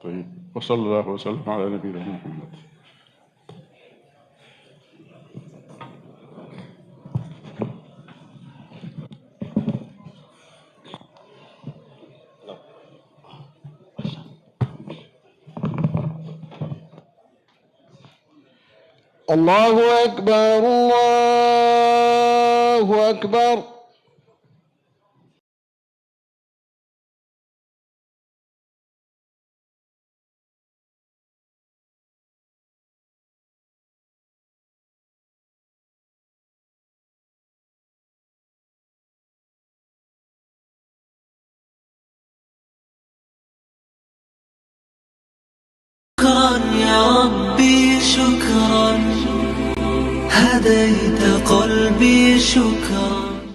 طيب وصلى الله وسلم على نبينا محمد. الله أكبر الله أكبر. هديت قلبي شكرا.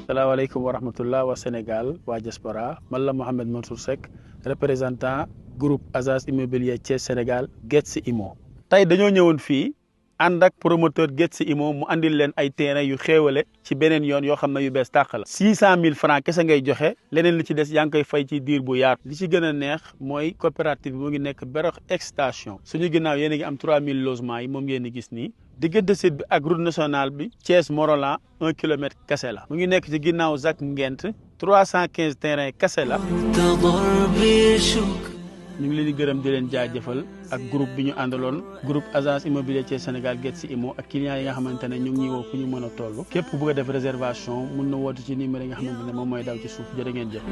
salaamaaleykum wa rahmatullah wa Sénégal waa diaspora man la Mohamed Mansour Seck représentant groupe Agence Immobilier Thiès Sénégal Getsi Immo. tey dañoo ñëwoon fii ànd ak promoteur Getsi Immo mu andil leen ay terrain yu xéewale ci beneen yoon yoo xam ne yu bees tàq la. 600 000 francs kese ngay joxe leneen li ci des yaa ngi koy fay ci diir bu yaatu. li ci gën a neex mooy coopérative bi mu ngi nekk Berox extension suñu ginnaaw yéen a ngi am 3000 logements yi moom ngeen di gis nii. diggante site bi ak route nationale bi Thiès Morolan 1 kilomètre kese la mu ngi nekk ci ginnaaw Zac Ngent 315 terrain kese la. ñu ngi leen di gërëm di leen jaajëfal ak groupe bi ñu àndaloon groupe Agence Immobilier Thiès Sénégal Getsi Immo ak clients yi nga xamante ne ñu ngi ñuy woo fu ñu mën a toll képp ku bëgg a def réservation mun na woote ci numéro yi nga xamante ne moom mooy daw ci suuf jërë ngeen jëf.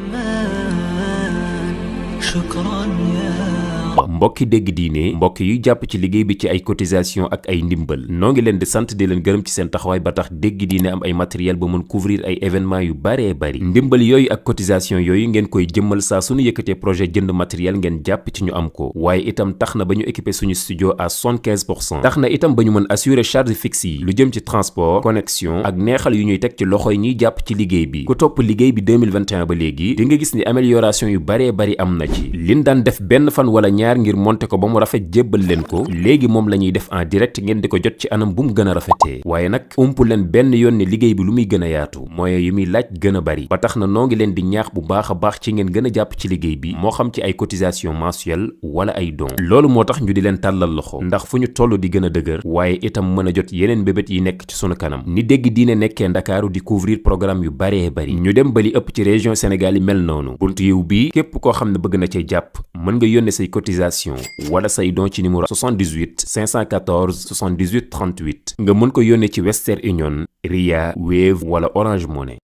mbokki dégg diine mbokk yu jàpp ci liggéey bi ci ay cotisation ak ay ndimbal noo ngi leen di sant di leen gërëm ci seen taxawaay ba tax dégg diine am ay matériel ba mën couvrir ay événement yu baree bari ndimbal yooyu ak cotisation yooyu ngeen koy jëmmal saa suñu yëkkatee projet jënd matériel ngeen jàpp ci ñu am ko waaye itam tax na ba ñu équipé suñu studio à 75%. tax na itam ba ñu mën assurer charge fixe yi lu jëm ci transport connexion ak neexal yu ñuy teg ci loxoy ñiy jàpp ci liggéey bi ku topp liggéey bi 2021 ba léegi di nga gis ni amélioration yu baree bari am na ci liñ daan def benn fan wala ñaar ngir monter ko ba mu rafet jébbal leen ko léegi moom la ñuy def en direct ngeen di ko jot ci anam bu mu gën a rafetee waaye nag ump leen benn yoon ne liggéey bi lu muy gën a yaatu moyens yu muy laaj gën a bari ba tax na noo ngi leen di ñaax bu baax a baax ci ngeen gën a jàpp ci liggéey bi moo xam ci ay cotisation mensuelle wala ay don loolu moo tax ñu di leen tàllal loxo ndax fu ñu toll di gën a dëgër waaye itam mën a jot yeneen mbébét yi nekk ci sunu kanam ni dégg diine nekkee Ndakaaru di couvrir programme yu baree bari ñu dem ba li ëpp ci région Sénégal yi mel noonu buntu yiw bi képp koo xam ne bëgg na cee jàpp mën nga yónnee say cotisation wala say don ci numéro 78 514 78 38 nga mën ko yónnee ci Western Union Ria Wave wala Orange Money